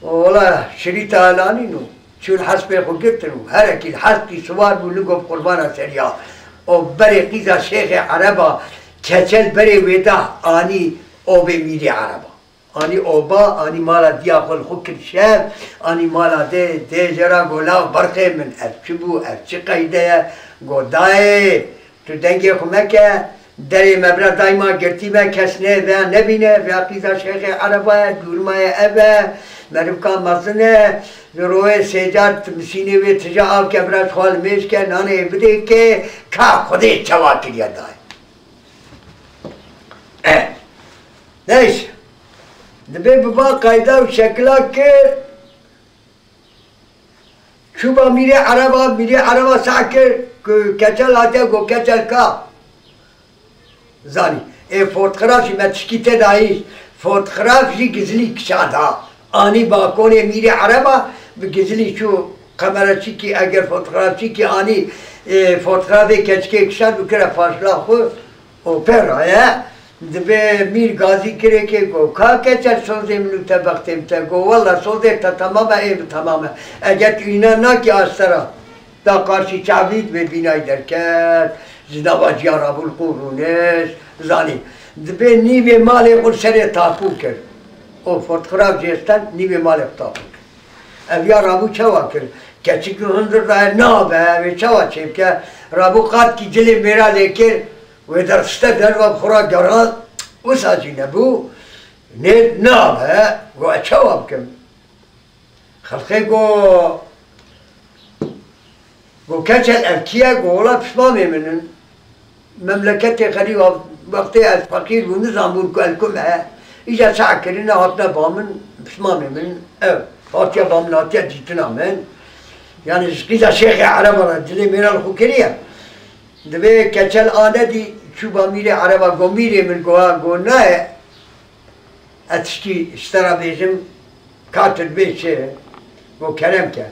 Wala şirîta elanîn û çûn hespê xwe girtin û herekî li hespkî siwar bû, li gov qurbana seriya. Û berê qîza Şêxê Ereba, keçel berê wê da anî obê mîrê Ereba. Anî oba, anî mala diya xwe li xwe kir şev, anî mala dê, dê jê ra go law berxê min, ev çi bû, ev çi qeyde ye? Go dayê, tu dengê xwe meke, derê me bira dayma girtî me, kes nê veya nebîne, veya qîza Şêxê Ereba ye, dûrma ye ev e, merivka mezin e, li royê sêcar tu misînê wê tije av ke bira ji xwe li mêj ke, nanê bidê ke, ka Xwedê çawa kiriye dayê. Eh. Neyse. Dibê bi van qayda û şekila kir. Çû ba mîrê ereba, mîrê ereba seh kir ku Keçel hatiye, got, Keçel ka. Zanî. Ê fotograf jî me tişkî tê dayî. Fotograf jî gizlî kişand ha. Anî balkonê mîrê ereba bi gizlî çû kameraçîkî, eger fotografçîkî anî, ê, fotografê keçikê kişand û kire paşla xwe. Opera ye. Dibê mîr gazî kirêkê got, Ka Keçel, sozê min û te bextê min te. Got, Wela sozê te temam e, ê min temam e. Eger tu înan nakî astera da qarşî çavî dibê bînayî derket, ji nava ciya rabû li qûr rûnişt, zanî. Dibê nîvê malê xwe li serê tapû kir. Û fotograf jê stand nîvê malê xwe tapû kir. Ev ya rabû çawa kir? Keçik li hundir daye nabe, wê çawa çêbike? Rabû qatkî cilê mêra lê kir, wê derxiste derve bi xwe re gerand, wisa jî nebû, nê nabe, got, Ez çawa bikim? Xelkê got, got, Keçel, ev kî ye? Got, Wela pismamê min in. Memleketê xerîb a, wextê ez feqîr bûm, nizanbûn ku el ku me. Îca seh kirine hatine ba min, pismamê min ev. Hatiye ba min, hatiye dîtina min. Yani ji qîza Şêxê Ereba re dilê mêra li xwe kiriye. Dibê Keçel a nedî, çû ba mîrê Ereba, got, Mîrê min, got, Ha, got, Nayê. Ez tişkî ji te re bêjim, ka tu dibê çi? Got, Kerem ke.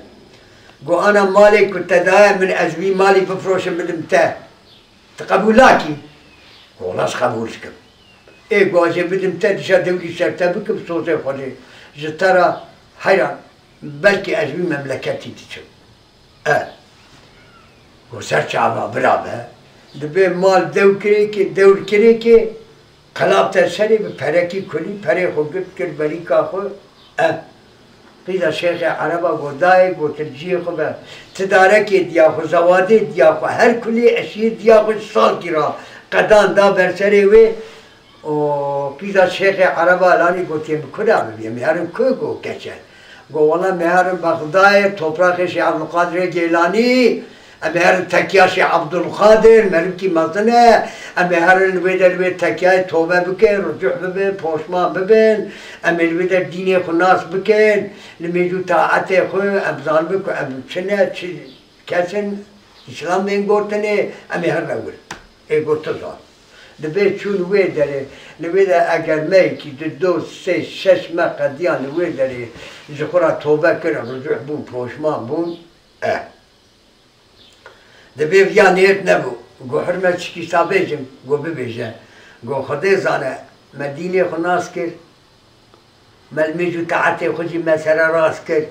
Got, Ana malê ku te daye min, ez vî malî bifroşim bidim te. Tu qebûl nakî? Got, Wela ez qebûl dikim. Ê, got, Ez ê bidim te, dîsa dewrî ser te bikim, sozê Xwedê. Ji te re heyran, belkî ez vî memleketî diçim. E, got, Ser çava bira be. Dibê mal dewr kirêkê, dewr kirêkê, qelab te serê bi perekî kulî, perê xwe girt kir berîka xwe. E, qîza Şêxê Ereba got, Dayê, got, Tu li cihê xwe be. Tidarekê diya xwe, zewadê diya xwe, her kulî eşîr diya xwe ji salkî re qedan da ber serê wê. Û qîza Şêxê Ereba Elanî gotiye, Min ku da bibî? Em ê herin ku? Got, Keçel. Got, Wela em ê herin Bexdayê, topraxê Şêx Ebdulqadirê Gêlanî, em ê herin tekiya Şêx Ebdulqadir, merivkî mezin e, em ê herin li wê derê wê tekiyayê tobe bikin, ricûh bibin, poşman bibin, em ê li wê der dînê xwe nas bikin, li mêj û taetê xwe em zanibin ku em çi ne, çi kes in, Îslam bên gotinê, em ê herin wir. Ê got, Tu zan. Dibê çûn wê derê, li wê de eger meyekî du, du, sê, şeş me qediyan li wê derê ji xwe re tobe kirin, ricûh bûn, poşman bûn, e. Dibê viya nêrt nebû. Got, Hurmet, çikî sa bêjim? Got, Bibêje. Got, Xwedê zane, me dînê xwe nas kir, me li mêj û taetê xwe jî me sererast kir,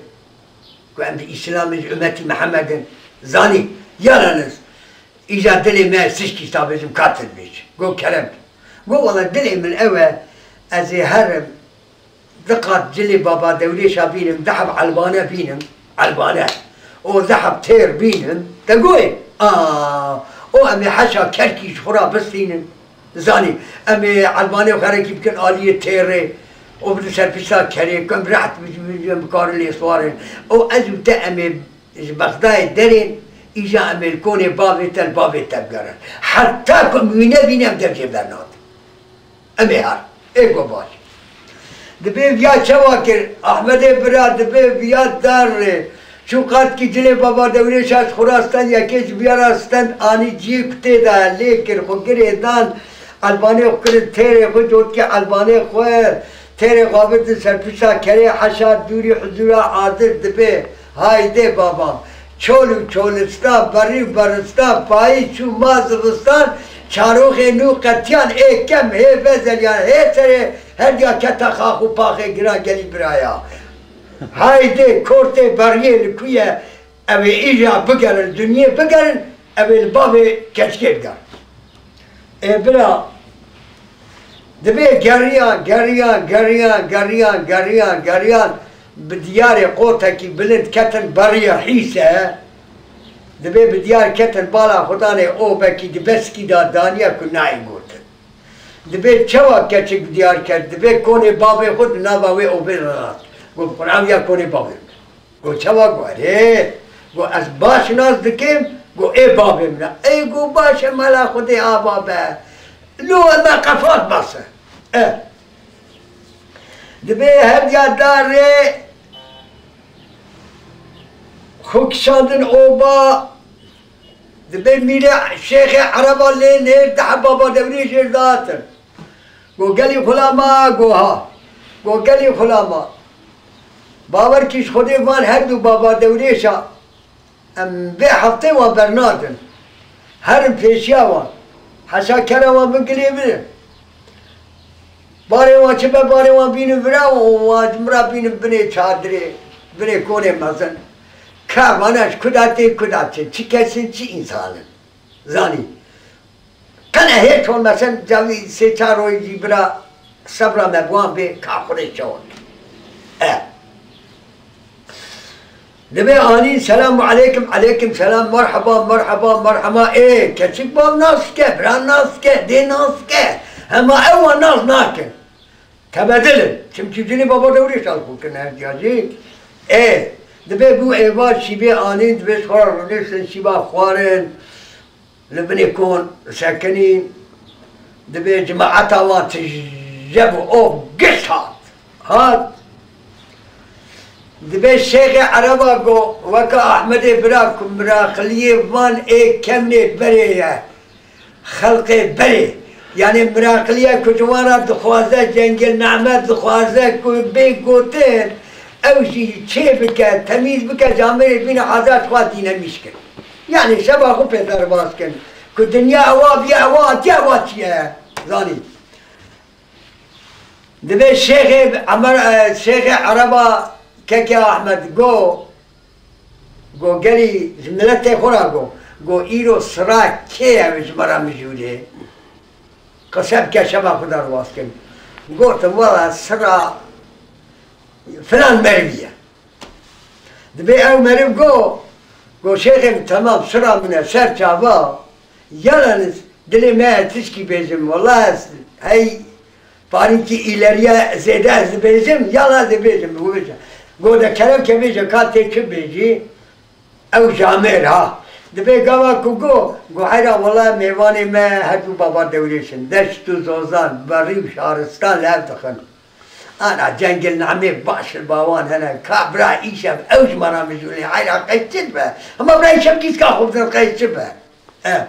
ku em di Îslamê ji ummetî Mihemed in. Zanî, yalnız, îca dilê me, ez tişkî sa bêjim, ka tu dibêj. Got, Kerem. Got, Wela dilê min ew e, ez ê herim, du qat cilê Baba Dewrêşa bînim, du heb Elbane bînim, Elbane. Û du heb têr bînim, te goyê? A, û em ê heşa Kerkî ji xwe re bistînin. Zanî, em ê Elbanê û xerekî bikin aliyê têrê û bidin ser pişta kerê, ku em rehet bi-, bi-, bi-, bikarin lê siwarin. Û ez û te em ê ji Bexdayê derên, îja em ê li konê bavê te, li bavê te bigerin. Heta ku em wî nebîne, em dev jê bernadin. Em ê her. Ê ku baş. Dibê viya çawa kir? Ahmedê bira, dibê viya dar rê. Çû qatkî cilê Baba Dewrêşa ji xwe ra stend, yekê ji viya ra stend, anî cihê ku tê de lê kir, xwe girê dan, Elbanê xwe kirin têrê xwe, cotkê Elbanê xwe, têrê xwe avêtin ser pişta kerê, heşa dûrî huzûra adir dibê, Haydê babam, çol û çolistan, berî û beristan, payîz çû ma zivistan, çaroxê nû qetiyan, ê kem, hê vezeliyan, hê serê herdiya keta xax û paxê giran gelî biraya. Haydê kortê beriyê li ku ye? Ew ê îja bigerin, dinyê bigerin, ew ê li bavê keçikê bigerin. Ê bira, dibê geriyan, geriyan, geriyan, geriyan, geriyan, geriyan, bi diyarê qotekî bilind ketin beriyê hîse, dibê bi diyar ketin bala xwe danê obekî di beskî de daniye ku nayê gotin. Dibê çawa keçik bi diyar ket, dibê konê bavê xwe di nava wê obê de rast. Got, Bi Qur'an ya konê bavê min. Got, Çawa? Got, Erê. Got, Ez baş nas dikim. Got, Ê bavê min e. Ey got, Baş e, mala Xwedê ava be. Lo me qefat base. E. Dibê her diya darê xwe kişandin oba, dibê mîrê şêxê ereba lê nêr dihe baba dewrê jêr datin. Go gelî xulama, go ha. Go gelî xulama. Bawer kî ji Xwedê van her du baba dewrêşa em vê heftê wan bernadin. Herin pêşiya wan. Heşa kera wan bin gilê binin. Barê wan çi be, barê wan bînin vira û wan ji min re bînin binê çadirê, binê konê mezin. Ka vana ji kuda tên, kuda çin, çi kes in, çi însan in. Zanî. Qene hêç olmesen cavî sê çar royî jî bira sebra me bi wan bê ka xurê çawa. E. Dibê anîn selamu aleykum, aleykum selam, merheba, merheba, merheba. Ê, keçik bav nas ke, bira nas ke, dê nas ke. Hema ew wan nas nakin. Tebedil in. Çimkî cinê baba dewrê şal xwe kirin her diya jî. Ê, dibê bû êvar şîbê anîn, dibê ji xwe re rûniştin, şîba xwarin. Li binê kon sekinîn, dibê cemaeta wan tije bû, o giş hat. Hat. Dibê şêxê ereba go, weke Ahmedê bira ku miraqiliyê van ê kemnê berê ye. Xelqê berê. Yanî miraqiliye ku ji wan re dixwaze, cengil name dixwaze ku bê gotin, ew jî çê bike, temîz bike, camêrê bîne hazar xwe dînemîş kir. Yanî şeva xwe pê derbas kin. Ku dinya ewa biye, ewa hatiye, ewa çi ye? Zanî. Dibê şêxê Emer, e, şêxê Ereba kekê Ahmed go, go gelî ji miletê xwe re go, go îro sira kê ye ji me re mijûlê? Qise bike şeva xwe derbas kin. Gotin, wela sira filan merivî ye. Dibê ew meriv go, go şêxê min temam sira min e ser çava, yalaniz dilê me ye tişkî bêjim, wela ez hey parînkî îleriye zêde ez dibêjim, yala ez ê bêjim, bibêje. Go de kerem ke bêje ka tê çi bêjî, ew camêr ha. Dibê gava ku go, go heyra wela mêvanê me her du baba dewrêş in, deşt û zozan, berî û şaristan li hev dixin. Ana cengil namê baş li bawan hene. Ka bira îşev ew ji me re mijûlê heyra qey çi dibe? Hema bira îşev gîska xwe bidin qey çi be? E.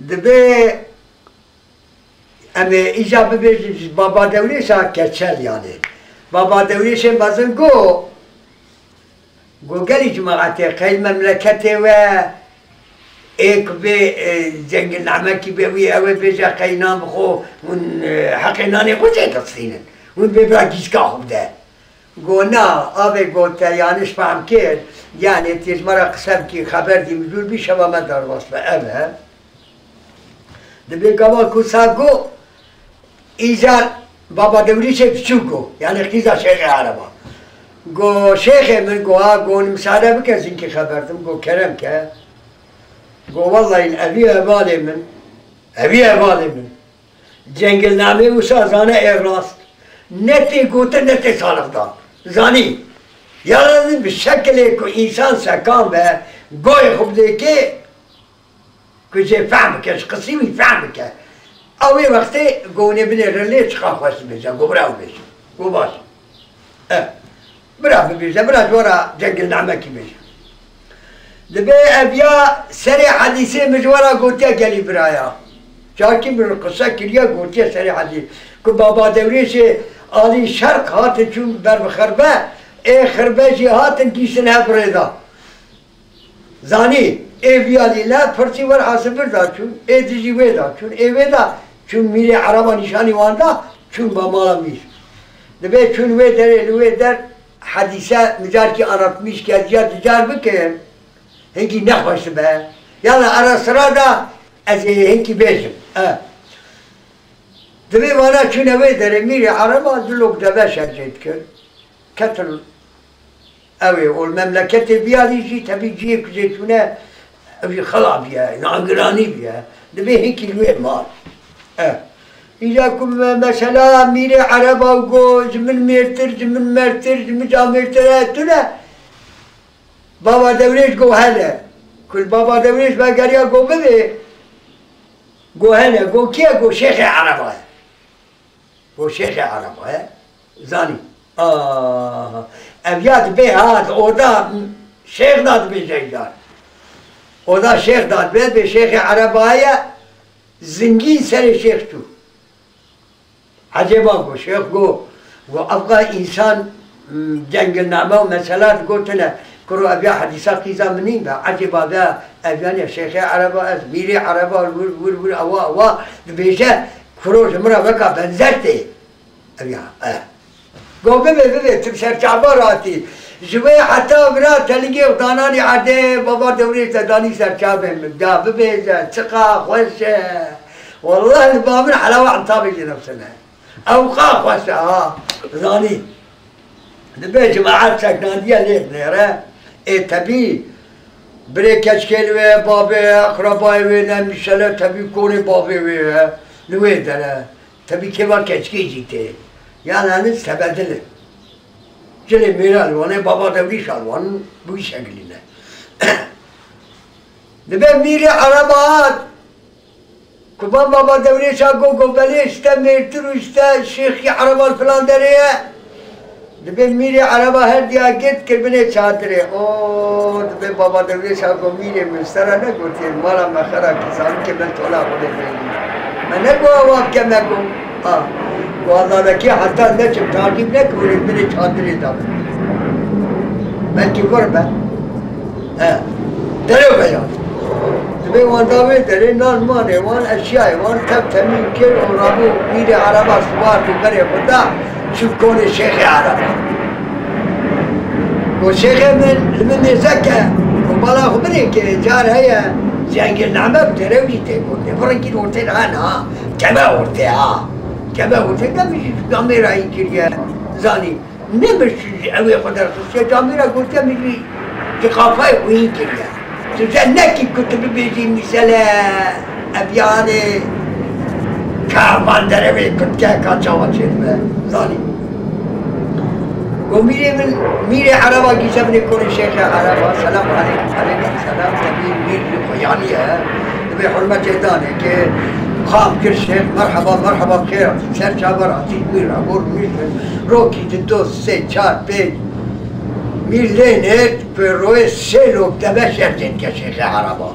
Dibê em ê îja bibêjin ji baba dewrêşa keçel yanê. Baba dewrêşê mezin go, Go gelî cemaetê qey memleketê we ê ku bê, e, cengilnamekî bê wî ew ê bêje qey nan bi xwe hûn, e, heqê nanê xwe jê distînin. Hûn bê bira gîska xwe bide. Go na, avê gote yanîş fehm kir, yanî tê ji me re qise bikî, xeber dî mijûl bî, şeva me derbas be. Ev e. Dibê gava ku sa go, îcar baba dewrîşê biçûk go, yanî qîza şêxê ereba. Go şêxê min go, ha, go, min misade bike, zinkî xeber dim, go kerem ke. Go wellahî evî hevalê min, evî hevalê min. Cengilnamê wisa zane ê rast. Ne tê gotin, ne tê salixdan. Zanî. Ya lazim bi şekilê ku însan sekan be, goyê xwe bidêkê, Ku jê fehm bike, ji qisî wî fehm bike. Ew ê wextê go hûn ê binêrin lê çiqa xweş dibêje, go bira ew bêje. Go baş. E, bira bibêje, bira ji we re cengilnamekî bêje. Dibê ev ya serê hedîsê min ji we re gotiye gelî biraya. Carkî min qise kiriye gotiye serê hedî. Ku baba dewrêşê alî şerq hatin çûn ber bi xirbe, ê xirbe jî hatin gîştin hev rê da. Zanî, ê viyalî le pirsî wer asibir da çûn, ê dijî wê da çûn, ê wê da çûn mîrê ereba nîşanî wan da çûn ba mala mîr. Dibê çûn wê derê li wê der hedîse micarkî anlatmîş ke ez ya dicar bikim, hinkî nexweş dibe. Yala ara sira da ez ê hinkî bêjim. E. Dibê vana çûne wê derê mîrê ereba du lok deve şer jê dikir. Ketin Ew ê ol memleketê biyarî jî tevî cihê ku jê çûne ew jî xela biye, nangiranî biye. Dibê hinkî li wê mal. E. Îca ku me-, mesela mîrê ereba û go ji min mêrtir, ji min mertir, ji min camêrtir e tune. Baba Dewrêş go hele. Ku li Baba Dewrêş vegeriya go bibê. Go hele, go kî ye? Go şêxê ereba ye. Go Şêxê Ereba ye. Zanî. Ah, ev ya dibê ha, oda şêx da dibêje îcar. Oda şêx da dibê, dibê Şêxê Ereba ye, zingîn serê şêx çû. Ecêba go şêx go, go evqa însan, m, cengilname û mesela digotine, kuro ev ya hedîsa qîza min nîn be, ecêba de ev yanî Şêxê Ereba ez, Mîrê Ereba, wir, wir, wir, ewa, ewa, dibêje, kuro ji min re weka benzer tê. Ev ya, eh. Go bibe, bibe, tu serçava ratî. Ji wê heta vira telingê û dananî erdê, baba dewrê te danî serçavê min. Da bibêje, çiqa xweş e. Wallah li ba min helawa entabê jê nefsine. Ewqa xweş e ha. Zanî. Dibe cemaet seknandiye lê nêre. Ê tebî. Birê keçkê li wê, babê, eqrebayê wê, ne mîşele tebî konê babê wê ye. Li wê dere. Tebî kêva keçikê jî tê. Yan henin sebedil e. Cilê mêra li wan e, baba dewrîşa li wan bi wî şekilî ne. Dibe mîrê ereba hat. Kuban baba dewrêşa go, go belê işte mêrtir û işte şêxî ereba li filan derê ye. Dibê mîrê ereba her diya girt kir binê çadirê. O, dibê baba dewrêşa go mîrê min sera negotiye, mala me xera kir, zanikê me tola xwe lê bêjî. Me nego ewa bike me go. A, go azadekî heta neçim taqîb nekim, hûn ê binê çadirê de bin. Belkî vir be. He. Derê veya. Dibê wan da wê derê nan manê wan eşyayê wan tev temîn kir û rabû mîrê ereba siwar bû berê xwe da çû konê şêxê ereba. Go şêxê min li min mêze ke, go bala xwe binê ke car heye, cengê name bi derewî tê go lê bi rengî ortê de hene ha. Keme ortê ha. Keme ortê de min jî camêra hîn kiriye. Zanî. Ne min ji ewê xwe derxistiye, camêra gotiye min jî ji qafayê xwe hîn kiriye. Tu jê nekî ku tu bibêjî mîsele ev yanê ka van derewê kutke ka çawa çêdibe. Zanî. Go mîrê min, mîrê ereba gîşe binê konê şêxe ereba, selam aleykum, aleykum selam, tebî mîr li xwe yanî ye. Dibê hurmetê danê ke xam kir şêx, merheba, merheba, xêr hatî, ser çavar hatî, mîr, abor mîr. Rokî di do, sê, çar, pênc mîr lê nêt, ku royê sê lok deve şer jê dike şêxê ereba.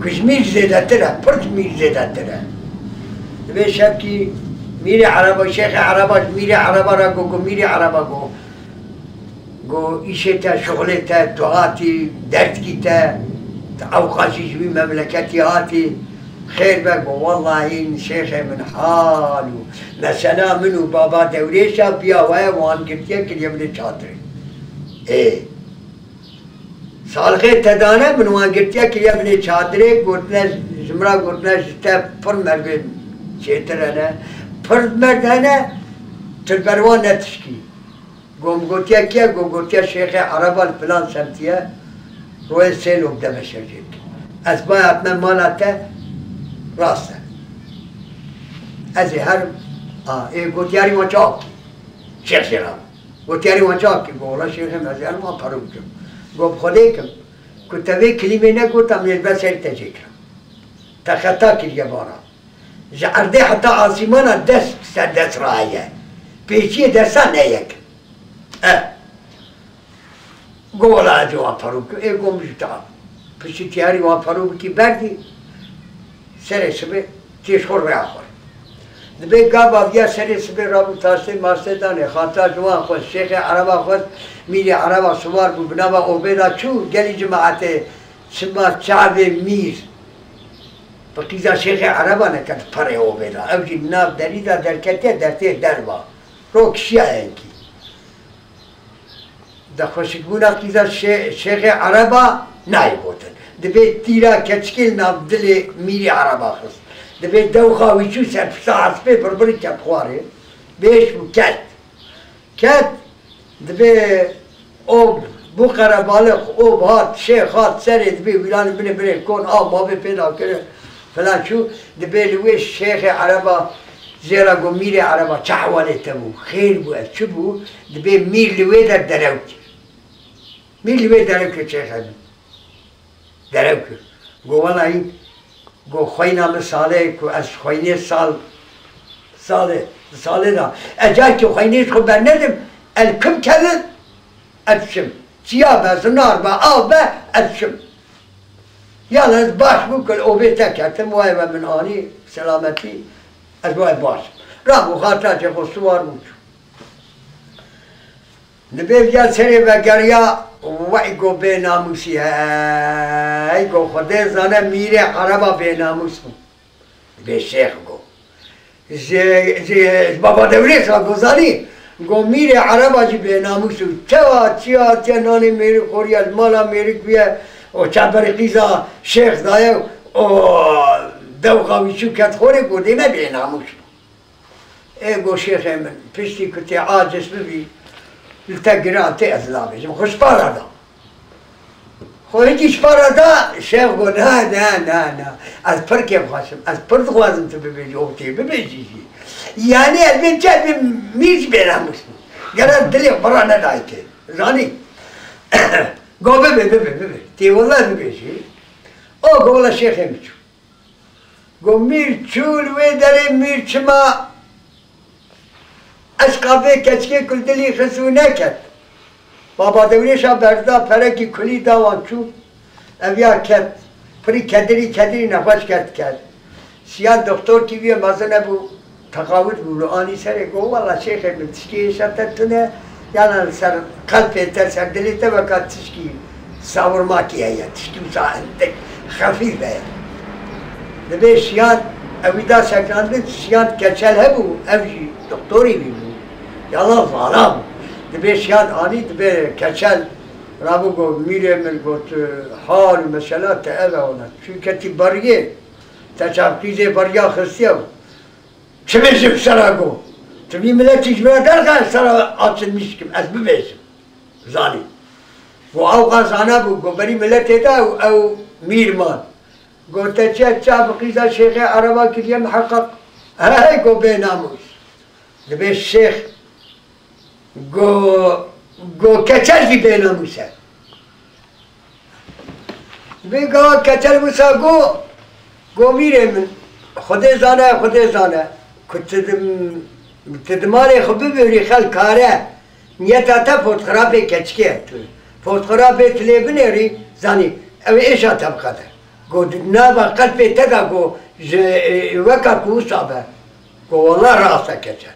Ku ji mîr zêdetir e, pir ji mîr zêdetir e. Divê şevkî mîrê ereba, şêxê ereba ji mîrê ereba re go, go mîrê ereba go. Go îşê te, şixulê te, tu hatî, derdkî te, tu ewqasî ji wî memleketî hatî. Xêr be, go wellahî şêxê min hal û mesela min û baba dewrêşa biya we wan girtiye kiriye binê çadirê. Ê. Salixê te dane min wan girtiye kiriye binê çadirê, gotine ji min re gotine ji te pir merdê çêtir hene. Pir merd hene, tu li ber wan netişkî. Go min gotiye kî ye? Go gotiye şêxê ereba li filan semtî ye, royê sê lok deve şer jê dike. Ez bay hatime mala te, rast e. Ez ê herim, a, ê gotiyarî wan çawa bikî? Şêx jê re. Gotiyarî wan çawa bikî? Go wela şêxê min ez ê herim wan paro bikim. Go bi Xwedê kim, ku te vê kilîmê negota min ê li ber serî te jê kirim. Te xeta kiriye vana. Ji erdê heta asîmana dest ser dest raye. Pêçiyê desta ne yek. E. Go wela ez ê wan paro bikim. Ê go min ji te piştî tiyarî wan paro bikî berdî. Serê sibê têj xwe rêya xwe. Dibê gava viya serê sibê rabû taştê mastê danê. Xatira ji wan xwest, şêxê ereba xwest, mîrê ereba siwar bû, bi nava obê de çû, gelî cemaetê çima çavê mîr. Bi qîza şêxê ereba neket perê obê de. Ew jî nav derî de derketiye, dertê derva. Ro kişiya enkî. De xweşikbûna qîza şê-, şêxê ereba nayê gotin. Dibê tîra keçikê li nav dilê mîrê ereba xist. Dibê dewxa wî çû ser pişta espê birbirî ket xwarê. Bêş û ket. Ket, dibê ob, bû qerebalix, ob hat, şêx hat, serê dibê wîranê binê binê kon, av mavê pê da kirin, filan çû, dibê li wê şêxê ereba jê re got, mîrê ereba, çi hewalê te bû? Xêr bû, ez çi bû? Dibê mîr li wê der derew kir. Mîr li wê derew kir şêxê min. Derew kir. Got, welahî, got, xweyna min salê ku ez xweynê sal, Salê, di salê de. Ez carkê xweynê ji xwe bernedim, ez li kim kevim, ez diçim. Çiya be, zinar be, av be, ez diçim. Yalnız baş bû ku li obê te ketim, wayê we min anî, selametî, ez wayê baş im. Rabû xatirê xwe siwar bû çû. Dibê viya serê vegeriya, wey go bênamûsî, hey go Xwedê zane mîrê ereba bênamûs bû. Dibê şêx go. Ji, ji, ji baba Dewrês re go zanî. Go mîrê ereba jî bênamûs û çawa çi hatiye nanê mêrik xoriye, li mala mêrik bûye, û çavberê qîza şêx daye û dewxa wî çû ket xorê, go dê me bênamûs bû. Ê go şêxê min, piştî ku tê aciz bibî, li te giran tê ez nabêjim. Xwe ji para da. Xwe hingî ji para da, şêx go, na, na, na, na. Ez pir kêfxweş im. Ez pir dixwazim tu bibêjî, û tê bibêjî jî. Yanî ez bêm çi, ez bêm mîr jî bênamûs bûm. Gere dilê xwe bira nedayê tê. Zanî? Go bibe, bibe, bibe. Tê wele bibêjî. O go wele şêxê min çû. Go mîr çû li wê derê, mîr çima eşqa vê keçikê ku li dilî xist û neket. Baba Dewrêşa berda perekî kulî da wan çû. Ev ya ket. Pirî kedirî kedirî nexweş ket ket. Siyan doktorkî wî mezin hebû. Teqawit bû, li anî serê got, wela şêxê min, tişkî êşa te tune, yana li ser qelpê te, ser dilê te weka tişkî sawirmakî heye, tişkî wisa hindik xefîf e. Dibê şiyan, ew wî da sekinandin, şiyan keçel hebû, ev jî doktorê wî bû. Yana zana bû. Dibê şiyan anî, dibê keçel rabû got, mîrê min got, hal û mesela te ev e ona. Çû ketî beriyê, te çavqîzê beriya xistiye. Çi bêjim sera go? Tu vî miletî ji min re derxe, ez sera açilmiş kim, ez bibêjim. Zanî. Go ew qas zana bû, go berî miletê de ew, ew mîr man. Go te çi çav bi qîza şêxê ereba kiriye miheqeq. Hey go bênamûs. Dibê şêx go, go keçel jî bênamûs e. Vê gava keçel wisa go, go mîrê min, Xwedê zane, Xwedê zane, ku tu di, tu di malê xwe bibêrî xelk kare, niyeta te fotografê keçikê ye tu. Fotografê tu lê binêrî, zanî, ew ê êşa te biqede. Go di nava qelpê te de go, ji, e, weka ku wisa be. Go wela rast e keçel.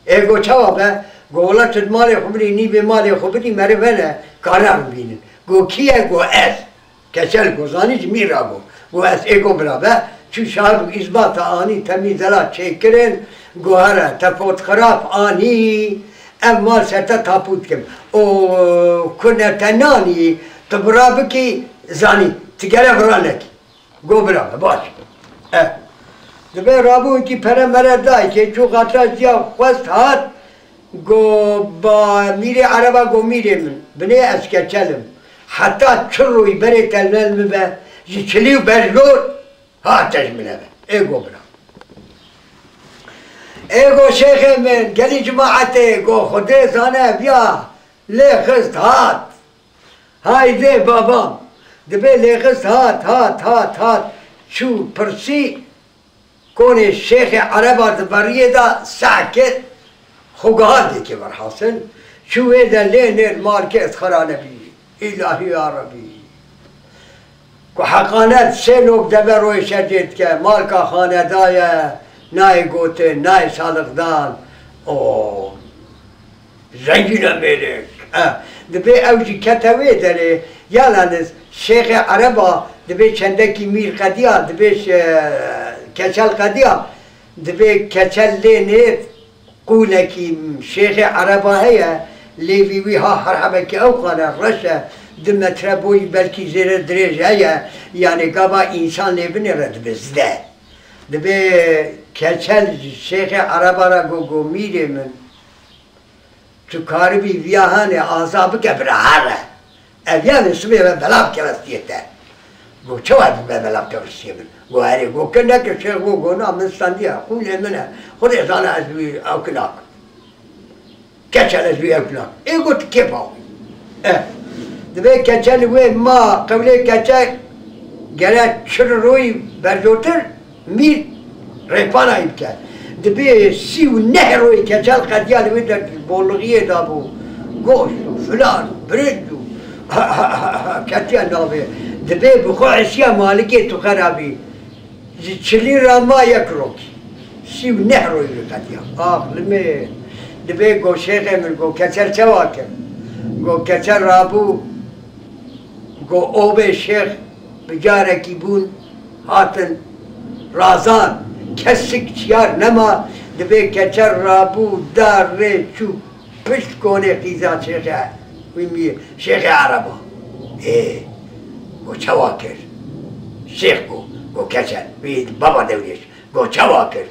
Ê go çawa be? Go wela tu di malê xwe binî, nîvê malê xwe bidî meriv hene, karin bibînin. Go kî ye? Go ez. Keçel go zanî ji mîr ra go. Go ez ê go bira be. Çû şahid û îsbata anî, temî zela çêkirin. Go here, te fotograf anî, ev mal ser te tapû dikim. O ku ne te nanî, tu bira bikî, zanî, tu gere vira nekî. Go bira me, baş. E. Dibê rabû wekî pere mere dayikê, çû xatira jiya xwest hat, go ba mîrê ereba go mîrê min, binê ez keçel im. Heta çil rûyî berê telmel min be, ji çilî û berjor hate ji min eve. Ê go bira. Ê go şêxê min, gelî cimaetê, go Xwedê zane viya lê xist hat. Haydê babam, dibê lêxist hat, hat, hat, hat, çû pirsî konê şêxê ereba di beriyê de seh kir, xwe gihand yekê werhasil, çû wê de lê nêr mal kê ez xera nebî. Îlahî ya Rebî. Ku heqanet sê lok deve royê şercê dike, malka xaneda ye, nayê gotin, nayê saliqdan. O. Zengîne mêrik. Eh, dibê ew jî kete wê derê. Yalaniz şêxê ereba dibê çendekî mîr qediya, dibê ş-, keçel qediya, dibê keçel lê nêt qûlekî şêxê ereba heye, lêvî wî ha her hebekî ew qane reş e, du metre boyî belkî zêre dirêj heye, yanê gava însan lê binêre dibe zide. Dibê keçel şêxê ereba ra go, go mîrê min. Tu karibî viya hanê aza bike bira here. Ev yanê sibê ve belav keve stiyê te. Go çawa tu be belav keve stiyê min? Go herê, go ke neke şêx go, go na min standiye. Xûnê min e. Xwedê zane ez wî ew kinak. Keçel ez wî ew kinak. Ê go tu kêfa wî. E. Dibê keçel wê ma qewlê keçel gere çir rûyî berjotir. Mîr rêpanayî bike. Dibê sî û neh royê keçel qediya li wê der bolixiyê dabû. Goşt û filan, birinc û ketiye navê. Dibê bi xwe hesiya malikê tu xerabî. Ji çilî ra ma yek rokî. Sî û neh royî li qediya. Ax, limê. Dibê go şêxê min, go keçel çawa kir? Go keçel rabû, go obê şêx bi carekî bûn, hatin razan. Kesik çiyar nema, dibê keçel rabû, da rê çû. Pişt konê qîza şêxe, wî mî şêxê ereba. Ê, go çawa kir? Şêx go, go keçel, wî baba dewrêş, go çawa kir?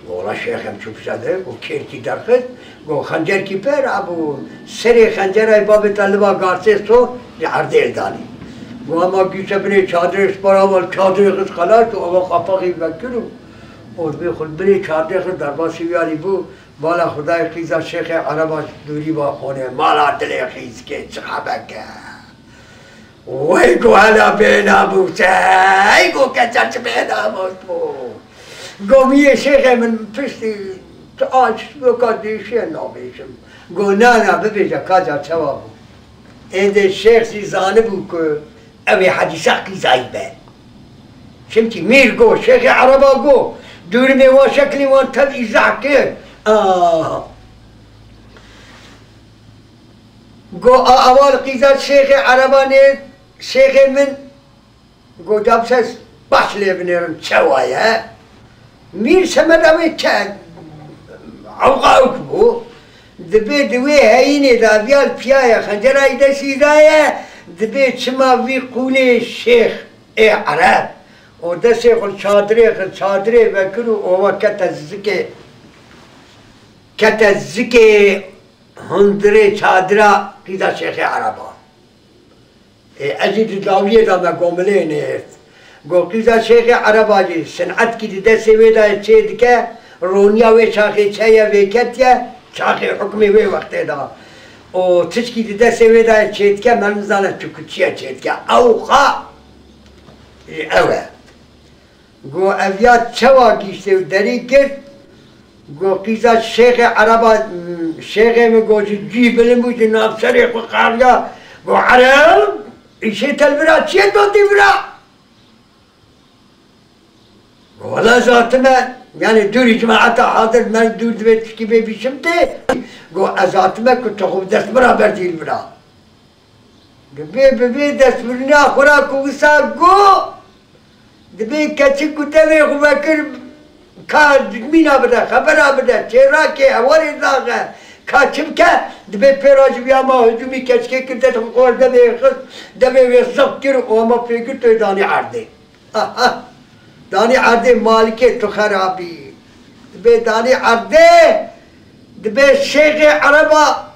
Go wela şêxem çû pişta de, go kêrkî derxist, go xencerkî per, abû serê xencerayê babê te liva garsê so, ji erdê li danî. Go hema gîşe binê çadirê spara wan, çadirê xist xelas û ava qapaxî vekir û, û dibê xwe binê çadirê xist derbasî wî alî bû, Mala Xwedayê qîza şêxê ereba dûrî va xonê, mala dilê xîzkê çi xebeke. Wey go hela bênamûs e, ey go keçel çi bênamûs bû. Go miyê şêxê min piştî tu aç weka dêşiye nabêjim. Go na na bibêje kaca çawa bû. Êdî şêx jî zanibû ku ew ê hedîsa qîzayî be. Çimkî mîr go, şêxê ereba go, dûrimê wan şeklî wan tev îzah kir. Ah. Go a ewal qîza şêxê ereba nê, şêxê min, go da bi se baş lê binêrim çawa ye. Mîr semeda wê ke ewqa ewk bû. Dibê di wê heyînê de ev ya li piya ye, xencerayî destî daye, dibê çima vî qûnê şêx ê ereb. Û destê xwe li çadirê xist, çadirê vekir û ova kete zikê, kete zikê hundirê çadira qîza şêxê ereba. Ê, ez jî di dawiyê de me gomilê nêrt. Go qîza şêxê ereba jî sinetkî di destê wê de çê dike, roniya wê çaxê çeye vêketiye, çaxê hukmê wê wextê de. Û tişkî di destê wê de çê dike, me nizane tu ku çi ye çê dike. Ewqa jî ew e. Go ev ya çawa gihîştê û derî girt, go qîza şêxê ereba, şêxê min go ji cî bilind bû, ji nav serê xwe qariya, go ereb, îşê te li vir a çi ye dotî vir a? Go wela ez hatime, yanî dûrî cemaeta hadir, me dûr divê tişkî bê bîşim tê. Go ez hatime ku tu xwe bi dest min re berdî li vir a. Dibê bi vê destbirina xwe re ku wisa got, dibê keçik ku devê xwe vekir, ka mîna bide, xebera bide, çêrakê, hewarê daxe, ka çi bike, dibê pêra ji vîya ma hicûmî keçikê kir, dest xwe xwar devê xist, devê wê ziq kir û hema pê girt wê danî erdê. Aha! Danî erdê malikê tu xerabî. Dibê danî erdê, dibê şêxê ereba,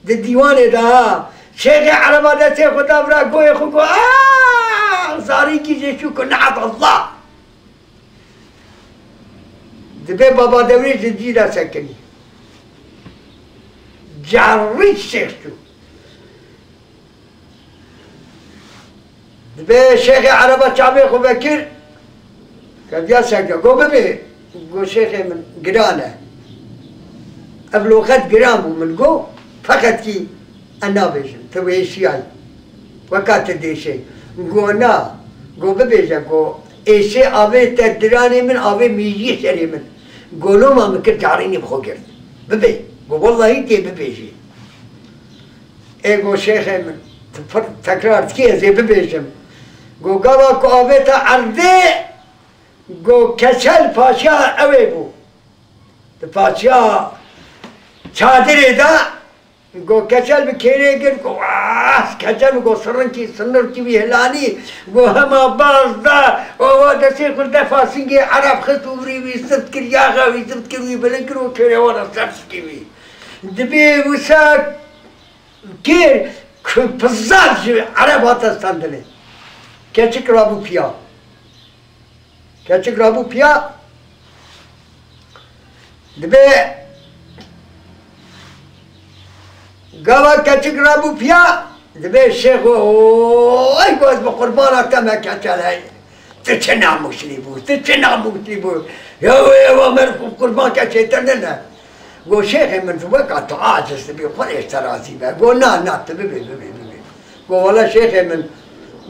Di dîwanê de ha, şêxê ereba destê xwe da vira goyê xwe got, "Ah, zarîkî jê çû ku ne'et Allah." Dibê baba dewrê ji cî de sekinî. Carî şêx çû. Dibê şêxê ereba çavê xwe vekir, ketiya ser ke. Got, "Bibê." Got, "Şêxê min, giran e." Ev loqet giran bû min. Got, "Feqet kî ez nabêjim, tu wêşiyayî. Weka tu dêşê." Got, "Na." Got, "Bibêje." Got, "Êşê avê te diranê min, avê mîjiyê serê min. Goloma min kir carînî bi xwe girt. Bibê." Got, "Wellahî tê bibêjî." Ê go şêxê min, tu pir tekrar dikî, ez ê bibêjim. Go gava ku avête erdê, go keçel paşiya ewê bû. Di paşiya çadirê de, go keçel bi kêrê girt, go, "Ah!" Keçel go sirinkî, sinirkî wî hilanî, go hema baz da, û wa destê xwe defa singê ereb xist û virî wî zift kir, yaxa wî zift kir, wî bilind kir û kêrê wan ser şikî wî. Dibê wisa Kêr ku pizar ji ereb hate standinê. Keçik rabû piya. Keçik rabû piya. Dibê gava keçik rabû piya, dibê şêxo, "Oy, ku ez bi qurbana te me keçel hey. Tu çi namûslî bû, tu çi namûslî bû. Ya wê ewa mer qurban keçê te ne ne. Go şêxê min tu weka tu aciz dibî, xwe lê te razî be. Go na, na, tu bibê, bibê, bibê. Go wele şêxê min,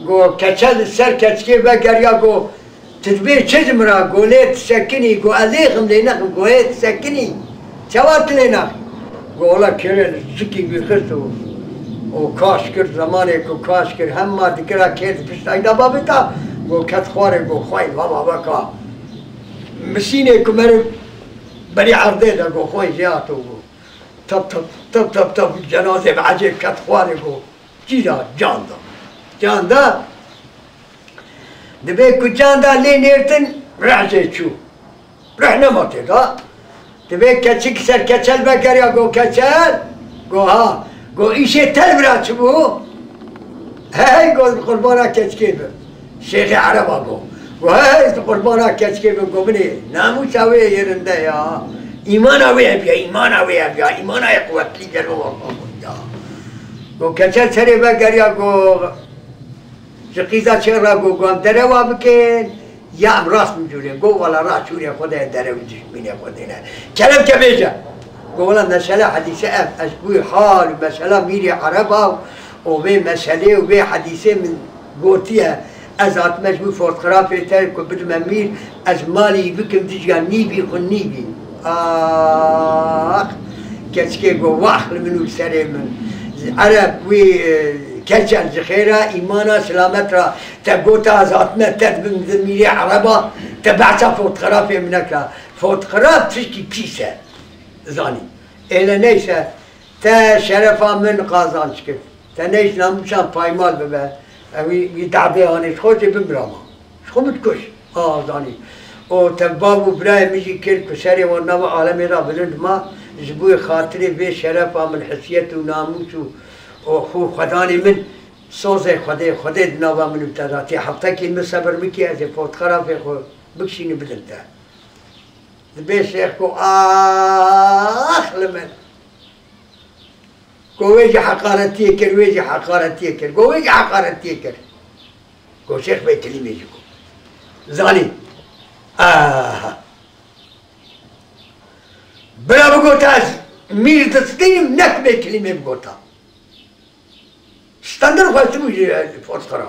go keçe li ser keçikê vegeriya, go tu dibê çi ji min re, go lê tu sekinî, go ez lêxim lê nexim, go ê tu sekinî. Çawa tu lê nexî? Go wele kêrê li zikî wî xist û, û kaş kir, zemanê ku kaş kir, hema dikira kêr di pişta wî de bavêta, go ket xwarê, go xwey, va baveka. Misînê ku meriv berî erdê de, go xwey jê hato, go. Tap, tap, tap, tap, tap, cenazê bi ecêb ket xwarê, go. Cî da, can da. Can da. Dibê ku can da lê nêrtin, reh jê çû. Reh nema tê da. Dibê keçik ser keçel vekeriya, go keçel. Go ha. Go îşê te li vira çi bû? Hey, go qurbana keçikê bim. Şêxê Ereba go. Go hey, tu qurbana keçikê bim, go binê. Namûsa wê yerinde ya. Îmana wê hebiya, îmana wê hebiya. Îmana yê quwetlî gelo ya. Go keçel serê vegeriya, go ji qîza çê re, go, go em derewa bikin, ya em rast min cûrê. Go wela rast cûrê xwe de dere û dijminê xwe dêne. Kerem ke bêje. Go wela mesele hedîse ev, ez bûyî hal û mesela mîrê Ereba û vê meselê û vê hedîsê min gotiye. Ez hatime ji bo fotografê te ku bidime mîr, ez malî bikim dijya nîvî xwe nîvî. Ax! Keçikê go, wax li min û serê min. Ereb wî, e, keçel ji xêra, îmana, silamet ra te gota ez hatime te dibim di mîrê Ereba, te behsa fotografê min nekira. Fotograf tişkî pîs e. Zanî. Êle neyse, te şerefa min qazanç kir. Te neyş namûsan paymal bibe. Ew wî, wî derdê hanê ji xwe jê bimira ma. Ji xwe min dikuş. A, zanî. Û te bav û birayê min jî kir ku serê wan nava alemê de bilind ma, ji bo xatirê vê şerefa min, hesiyet û namûs û, û xwe, xwedanê min, sozê Xwedê, Xwedê di nava min û te de. Tê heftekî min sebir bikî, ez ê fotografê xwe bikişînim bidim te. Dibê şêx ku, ax li min. Go wê jî heqaretiyê kir, wê jî heqaretiyê kir. Go wê jî heqaretiyê kir. Go şêx vê kilîmê jî got. Zanî. Aha. Bira bigota ez mîr distînim, nek vê kilîmê bigota. Standin xwestibû ji fotograf.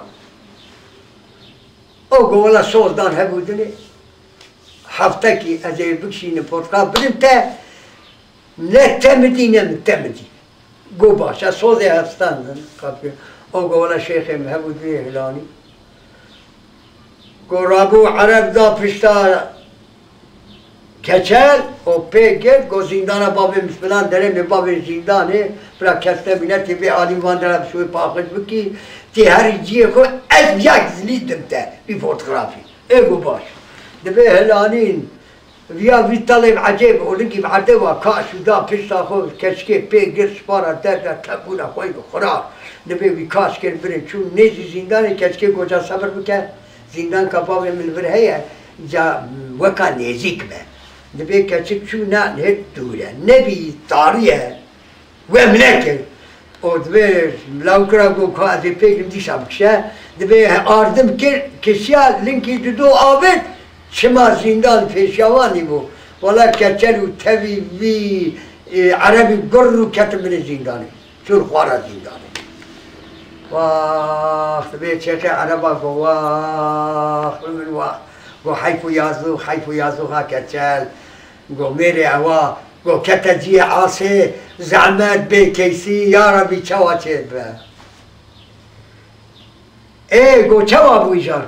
O go wela soz dan hebû dinê. Heftekî ez ê bikişînim fotograf bidim te. Ne te min dî, ne min te min dî. Go baş e, sozê hevstandin, qapî. O go wela şêxê min hebû duyê hilanî. Go rabû Ereb da pişta keçel, o pê girt, go zîndana bavê min filan derê, min bavê zîndanê, bira kes nebîne, tê vê alî van dera bi şûyê paxij bikî, tê herî ciyê xwe, ez yek zilî dim te, vî fotografî. Ê go baş. Dibê hilanîn, Viya vî talê bi ecêb û lingî bi erdê wa kaş û da pişta xwe, keçikê pê girt, ji para derda tebûna xwe bi xura. Dibê wî kaş kir birê çû nêzî zîndanê, keçikê goca sebir bike. Zîndanka bavê min li vir heye, ca weka nêzîk be. Dibê keçik çû, na hêt dûr e. Nebî tarî ye. We min nekir. O dibê lawkira ku ka ez ê pêkim dîsa bikişe, dibê ardim kir, kişiya linkî dido avêt, çima zîndan pêşiya wan î bû. Wala keçel û tevî vî, e, erebî gur û ketin binê zîndanê. Çûn xwara zîndanê. Wax, dibê çêxê ereba go, wax, min wax. Go heyf û yazû, heyf û yazû ha keçel. Go mêrê ewa, go kete ciyê asê, zehmet, bêkeysî, ya Rebî çawa çêdibe? Ê, go çawa bû îcar?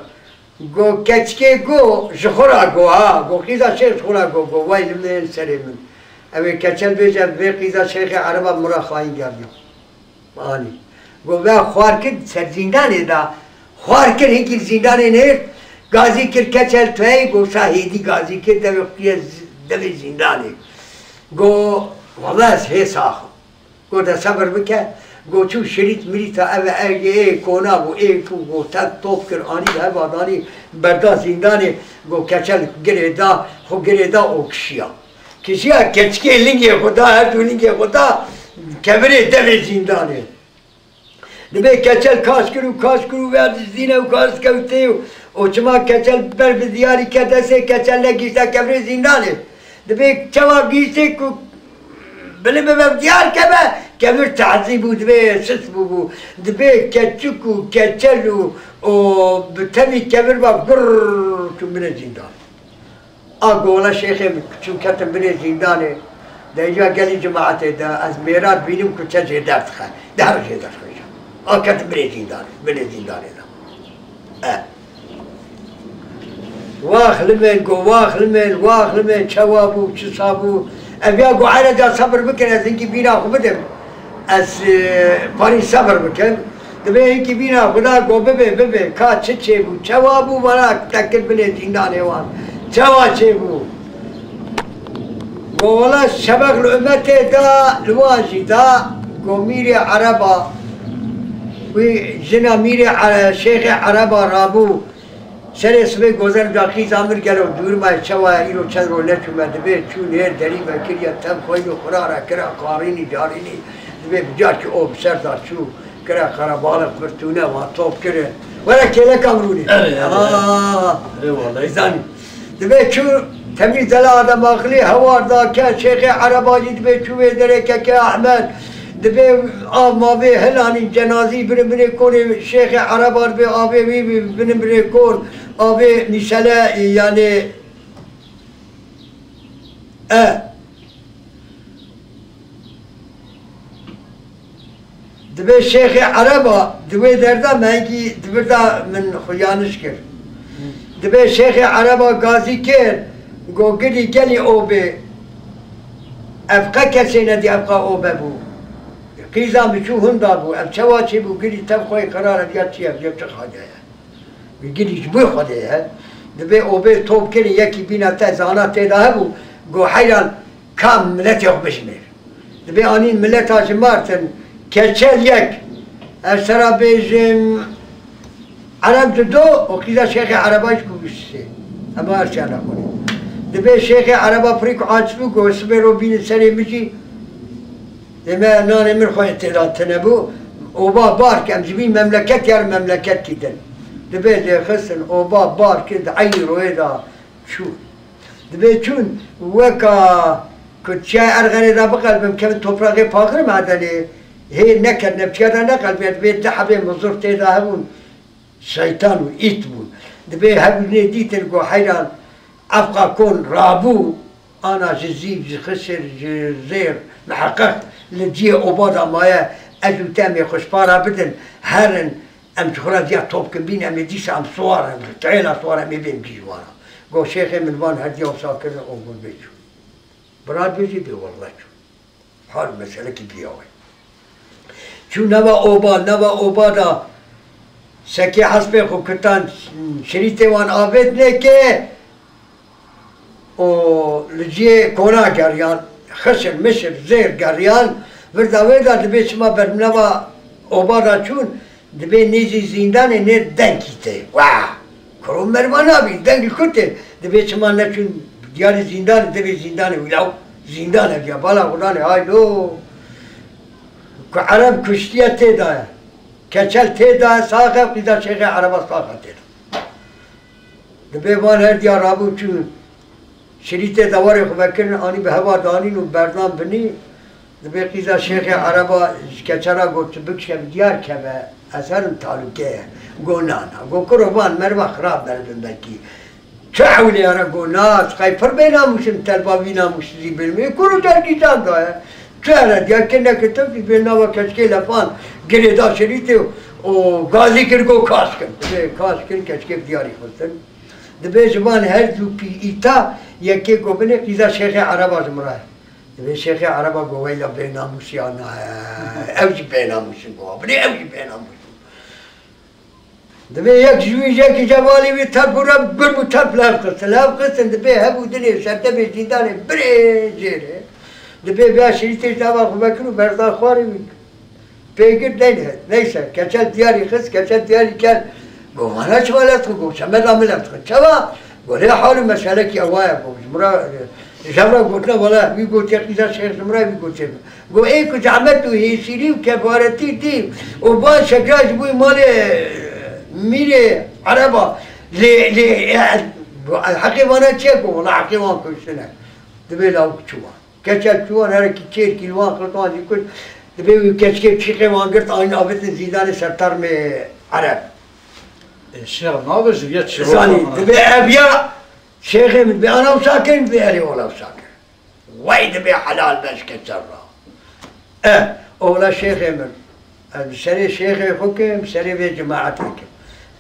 Go keçikê go, ji xwe ra go, ha, go qîza şêx ji xwe ra go, go, wey li min, serê min. Ew ê keçel bêje, vê qîza şêxê ereba min ra xayîn gerdiya. Anî. Go ve xwar kir ser zîndanê da. Xwar kir, hinkî li zîndanê nêrt. Gazî kir keçel, tu hey, go sa hêdî gazî kir, devê xuye z-, devê zîndanê. Go, wele ez hê sax im. Go de sebir bike. Go çû şirît mirîta eve ê, ê kona bû, ê ku go tek top kir, anî bi heva danî, berda zîndanê. Go keçel girê da, xwe girê da û kişiya. Kişiya keçikê lingê xwe da, her du lingê xwe da, kevirê devê zîndanê. Dibê keçel kaş kir û kaş kir û verdiştîne û kaş kewtê û Û çima keçel ber bi diyarî ke destê keçel negihîşte kevirê zîndanê? Dibê çawa gihîştê ku bilê bibe diyar keve, kevir tehzî bû, dibê sist bûbû. Dibê keçik û keçel û, û bi tevî kevir ve gurr çû binê zîndanê. A gola şêxê min çû ketin binê zîndanê. De îca gelî cemaetê de ez mêra dibînim ku çe jê derdixe. De her jê derxêje. A ketin binê zîndanê, binê zîndanê de. E. Wax limên, go wax limên, wax limên, çewa bû, çisa bû. Ev ya go, "Here ca sebir bikin, ez hinkî bîna xwe bidim. Ez, e, parî sebir bikim." Dibê hinkî bîna xwe da, go, "Bibe, bibe, ka çi çêbû, çewa bû, vana te kir binê zîndanê wan. Çewa çêbû?" Go, "Wela şebex li umetê da, li wan jî da." Go, "Mîrê Ereba, wî jina Mîrê Ere-, Şêxê Ereba rabû. Serê sibê gozer da qîza min gelo dûr maye, çawa ye, îro çend roj neçûme." Dibê çû nêr derî vekiriye, tev xweyno xwe ra re kira qarînî carînî. Dibê bi carkî o bi ser da çû, kira qerebalix, firtûne wan top kirin. Were kêleka min rûnê. Erê, erê, erê. Aa, Erê, wallahî. Zanî. Dibê çû temî zela Adem Axilî hewar da ke Şêxê Ereba jî dibê çû vê derê keke Ehmed. Dibê av mavê hilanî cenazî birin binê konê Şêxê Ereba, dibê avê wî bi-, binin binê kon, avê nîşele, e, yanê, e. Dibê Şêxê Ereba di wê derda me hingî di vir da min xwe yaniş kir. Dibê Şêxê Ereba gazî kir, go, "Gilî gelî obê. Ev qe kesê nedî ev qa obe bû. Qîza min çû hunda bû. Ev çewa çêbû, gilî tev xweyê qerar ev ya çi ye, ev ya çi xade ye?" Gilî ji bo Xwedê ye. Dibê obê top kirin, yekî bîna te zana tê de hebû, go, "Heyran, ka miletê xwe bijimêr." Dibê anîn mileta jimartin, keçel yek, ez sera bêjim, Ereb di do û qîza Şêxê Ereba ji ku biştê. Ema her çiya naxwî. Dibê Şêxê Ereba pirî ku aciz bû, go, "Sibê ro bînin serê min jî." Dê me nanê min xwe tê de tune bû. Oba bar ke em ji vî memleket ya memleketkî din. Dibê lêxistin, oba bar kir di eynî royê de çû. Dibê çûn weka ku çiyayê Erxenê de biqelbin, kevin topraxê Paxir Medenê, hê neketine, çiya de neqelbiye, dibê di hebê mizir tê de hebûn. Şeytan û ît bûn. Dibê hebûnê dîtin ku heyran evqa kon rabû, ana ji zîv, ji xisir, ji zêr, miheqeq li cihê oba de maye, ez û te em ê xwe ji para bidin, herin, em ji xwe re diya top kin bîn, em ê dîsa em siwar in, ji teyêla siwar em ê bên cî ji wan re. Go şêxê min van her diya wisa kirin, o gun bê çû. Bira bêjî bê welle çû. Hal meselekî biya wê. Çû nava oba, nava oba da sekê hespê xwe kutan, şirîtê wan avêt nêke û li cihê kona geriyan, xişir, mişir, zêr geriyan, virda wê da dibê çima ber nava oba da çûn, dibê nêzî zîndanê nê dengî tê. Wa! Kuro merva nabî, deng li ku tê? Dibê çima neçûn diyarî zîndanê, divê zîndanê wî law zîndan ev ya, bala xudanê, haylo. Ku Ereb kuştiye tê daye. Keçel tê daye, saxe, qîza Şêxê Ereba saxe tê daye. Dibê van her diya rabû çûn. Şirîtê de warê xwe vekirin, anî bi hewa danîn û berdan binî. Dibê qîza Şêxê Ereba ji keçera got, "Tu bikişe bi diyar keve, ez herim talûkeye." Go, "Na, na." Go, "Kuro van merva xirab beribin belkî." "Çi ewlê here?" Go, "Na, ez qey pir bênamûs im, telba vî namûsizî birim. Ê kuro dergîcan daye. Tu here diya ke neke tev dibê nava keçikê lefan girê da şirîtê û gazî kir, go, 'Kaş kin.'" Dibê kaş kin, keçikê bi diyarî xistin. Dibê ji van her du pî îta yekê go binê qîza Şêxê Ereba ji min re. Dibê Şêxê Ereba go, "Weyla bênamûsiya na ye. Ew jî bênamûs in," go. "Binê ew jî bênamûs in." Dibê yek ji wî, yekî cevalê wî tep û rep, gurm û tep li hev xistin. Li hev xistin, dibê hev û dinê sertevê zîndanê birê jêrê. Dibê vêya şirîtê ji nava xwe vekir û berdan xwarê wî. Pêgir deyne, neyse, keçel diyarî xist, keçel diyarî ker. Go, "Mana çima left xwe?" Go, "Çemeda min left xwe." "Çawa?" Go, "Lê hal û meselekî ewa ye." Go, "Ji min re, ji hev re gotine, wele wî gotiye qîza şêx ji min re, wî gotiye min." Go, "Ê ku zehmet û hêsîrî û kefaretî dî û van şekra ji bo malê mîrê Ereba Lê, lê, e, bu, e, heqê vana çi ye ku? Wala heqê wan kuştine. Dibê lawik çû wan. Keçel çû wan, herekî çêrkî li wan xirt wan jî kuşt. Dibê wî keçikê çîqê wan girt, anîn avêtin zîndanê ser termê Ereb. Ê, şêx nabêjin ya çîroka Zanî, min e. Dibê ev ya şêxê min, dibê ana wisa kirin, dibê erê wala wisa kirin. Wey dibê helal be ji keçel ra. E, ola şêxê min. Ez bi serê şêxê xwe kim, bi serê vê cemaetê kim.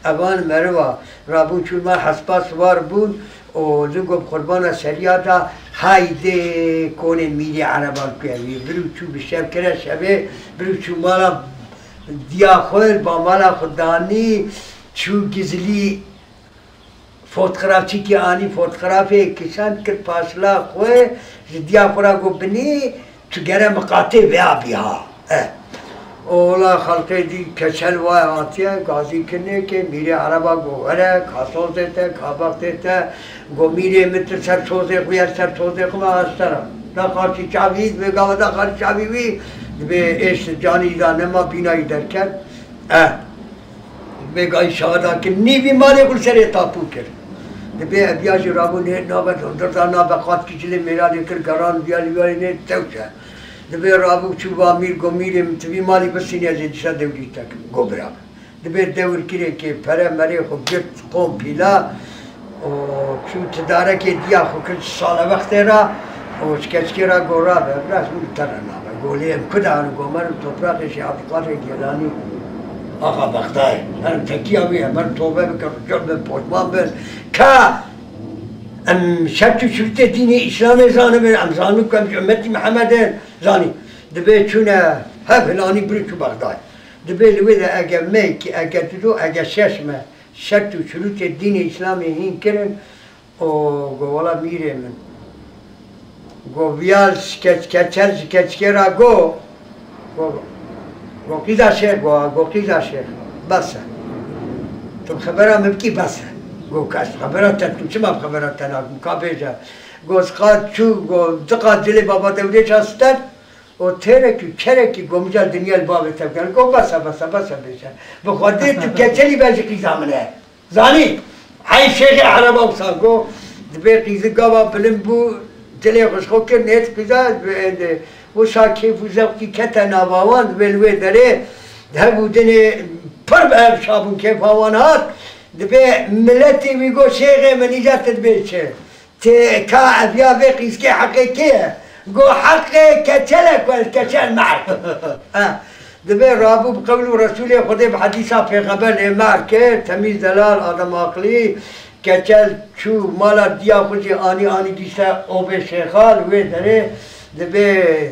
Evan meriva rabûn çûn mal hespa siwar bûn û li got qurbana seriya da, haydê konê mîrê ereban ku ev ê. Bir û çû bi şev kire şevê, bir û çû mala diya xwe, ba mala xwe danî, çû gizlî Fotografçîkê anî, fotografê kişand, kir paşla xwe, ji diya xwe re got, binî, tu gere miqatê vêya bî ha. Eh. Ola xelkê dî keçel waye hatiye, gazî kirinê ke, mîrê ereba got, were, ka sozê te, ka bextê te, got, mîrê min, tu ser sozê xwe ye, ser sozê xwe me, ez ser im. Da xaçî çavî, vê gava da xaçî çavî wî, dibê êş canî da nema, bîna wî derket. Eh. Vêga îşadan kir, nîvî malê xwe li serê tapû kir. Dibê ev ya jî rabû nê nabe hundir da nabe qat kî cilê mêra lê kir geran viya li viya nê tewş e. Dibê rabû çû va mîr go mîrê min tu vî malî bisînî ez ê dîsa dewrî te kim. Go bira. Dibê dewr kirê kê pere merê xwe girt qom pîla. û çû ti darekê diya xwe kir ji salewextê re û ji keçikê re got, rabe, biraz min li te re nabe. Got, lê em ku de in? Got, mer in topraqê Şêx Ebdulqadirê Gelanî, axa Bexdayê. Mer in tekiya wî ye, mer in tobe bikin, rucu bin, poşman bin. Ka em şert û şurûtê dînê Îslamê zanibin, em zanibin ku em ji ummetî Mihemed in, zanî. Dibê çûne hev hilanî bir û çû Bexdayê. Dibê li wê de ege me, ege tu do, ege şeş me, şert û şurûtê dînê Îslamê hîn kirin û go, wela mîrê min. Go, viya ji keç-, keçel ji keçikê re go, go, go qîza şêx, go, go qîza şêx, bes e. Tu bi xebera min bikî bes e. Go, ka ez bi xebera te, tu çima bi xebera te nakim, ka bêje. Go, ez qat çû, go, tu qat cilê baba dewrêşa stert, O têrekî û kerekî gomija dinya li bavê te bikin. Go bes e, bes e, bes e bêje. Bi Xwedê tu keçelî be ji qîza min e. Zanî? Hey şêxê ereba wisa go, dibê qîzî gava bilind bû, dilê xwe ji xwe kir, nêt qîza, wisa kêf û zewqî kete nava wan, dibê li wê derê hev û dinê pir bi hev şabûn kêfa wan hat, dibê miletê wî go şêxê min îca tu dibê çi? Tê ka ev ya vê qîzkê heqê kê ye? Go heqê keçel e ku ez keçel merg. Ha. Dibê rabû bi qewl û Resûlê Xwedê bi hedîsa pêxember lê merg kir, temîz delal, Adem aqilî, keçel çû mala diya xwe jî anî anî dîse obê şêxa li wê derê dibê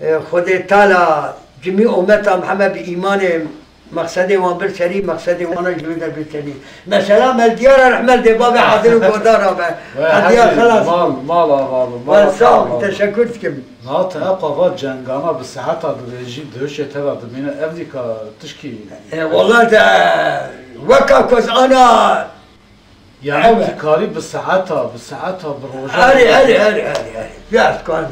E, Xwedê Teala cimî ummeta Mihemed bi îmanê mexsedê wan bir serî, mexsedê wan jî wê de bir serî. Mesela me diyara rehmel dê bavê Adil û Godara be. Hediya xelas. Mal, mal ava bi, mal. Wal sağ ol, teşekkür dikim. Nate eqava cengana bi seheta dibêjî, dihişê te ve dimîne, ev dîka tişkî. E, wala de, weka ku ez ana Yani Evet. Dikarî bi saeta, bi saeta, bi roja. Erê, erê, erê, erê, erê. Biraz kalın.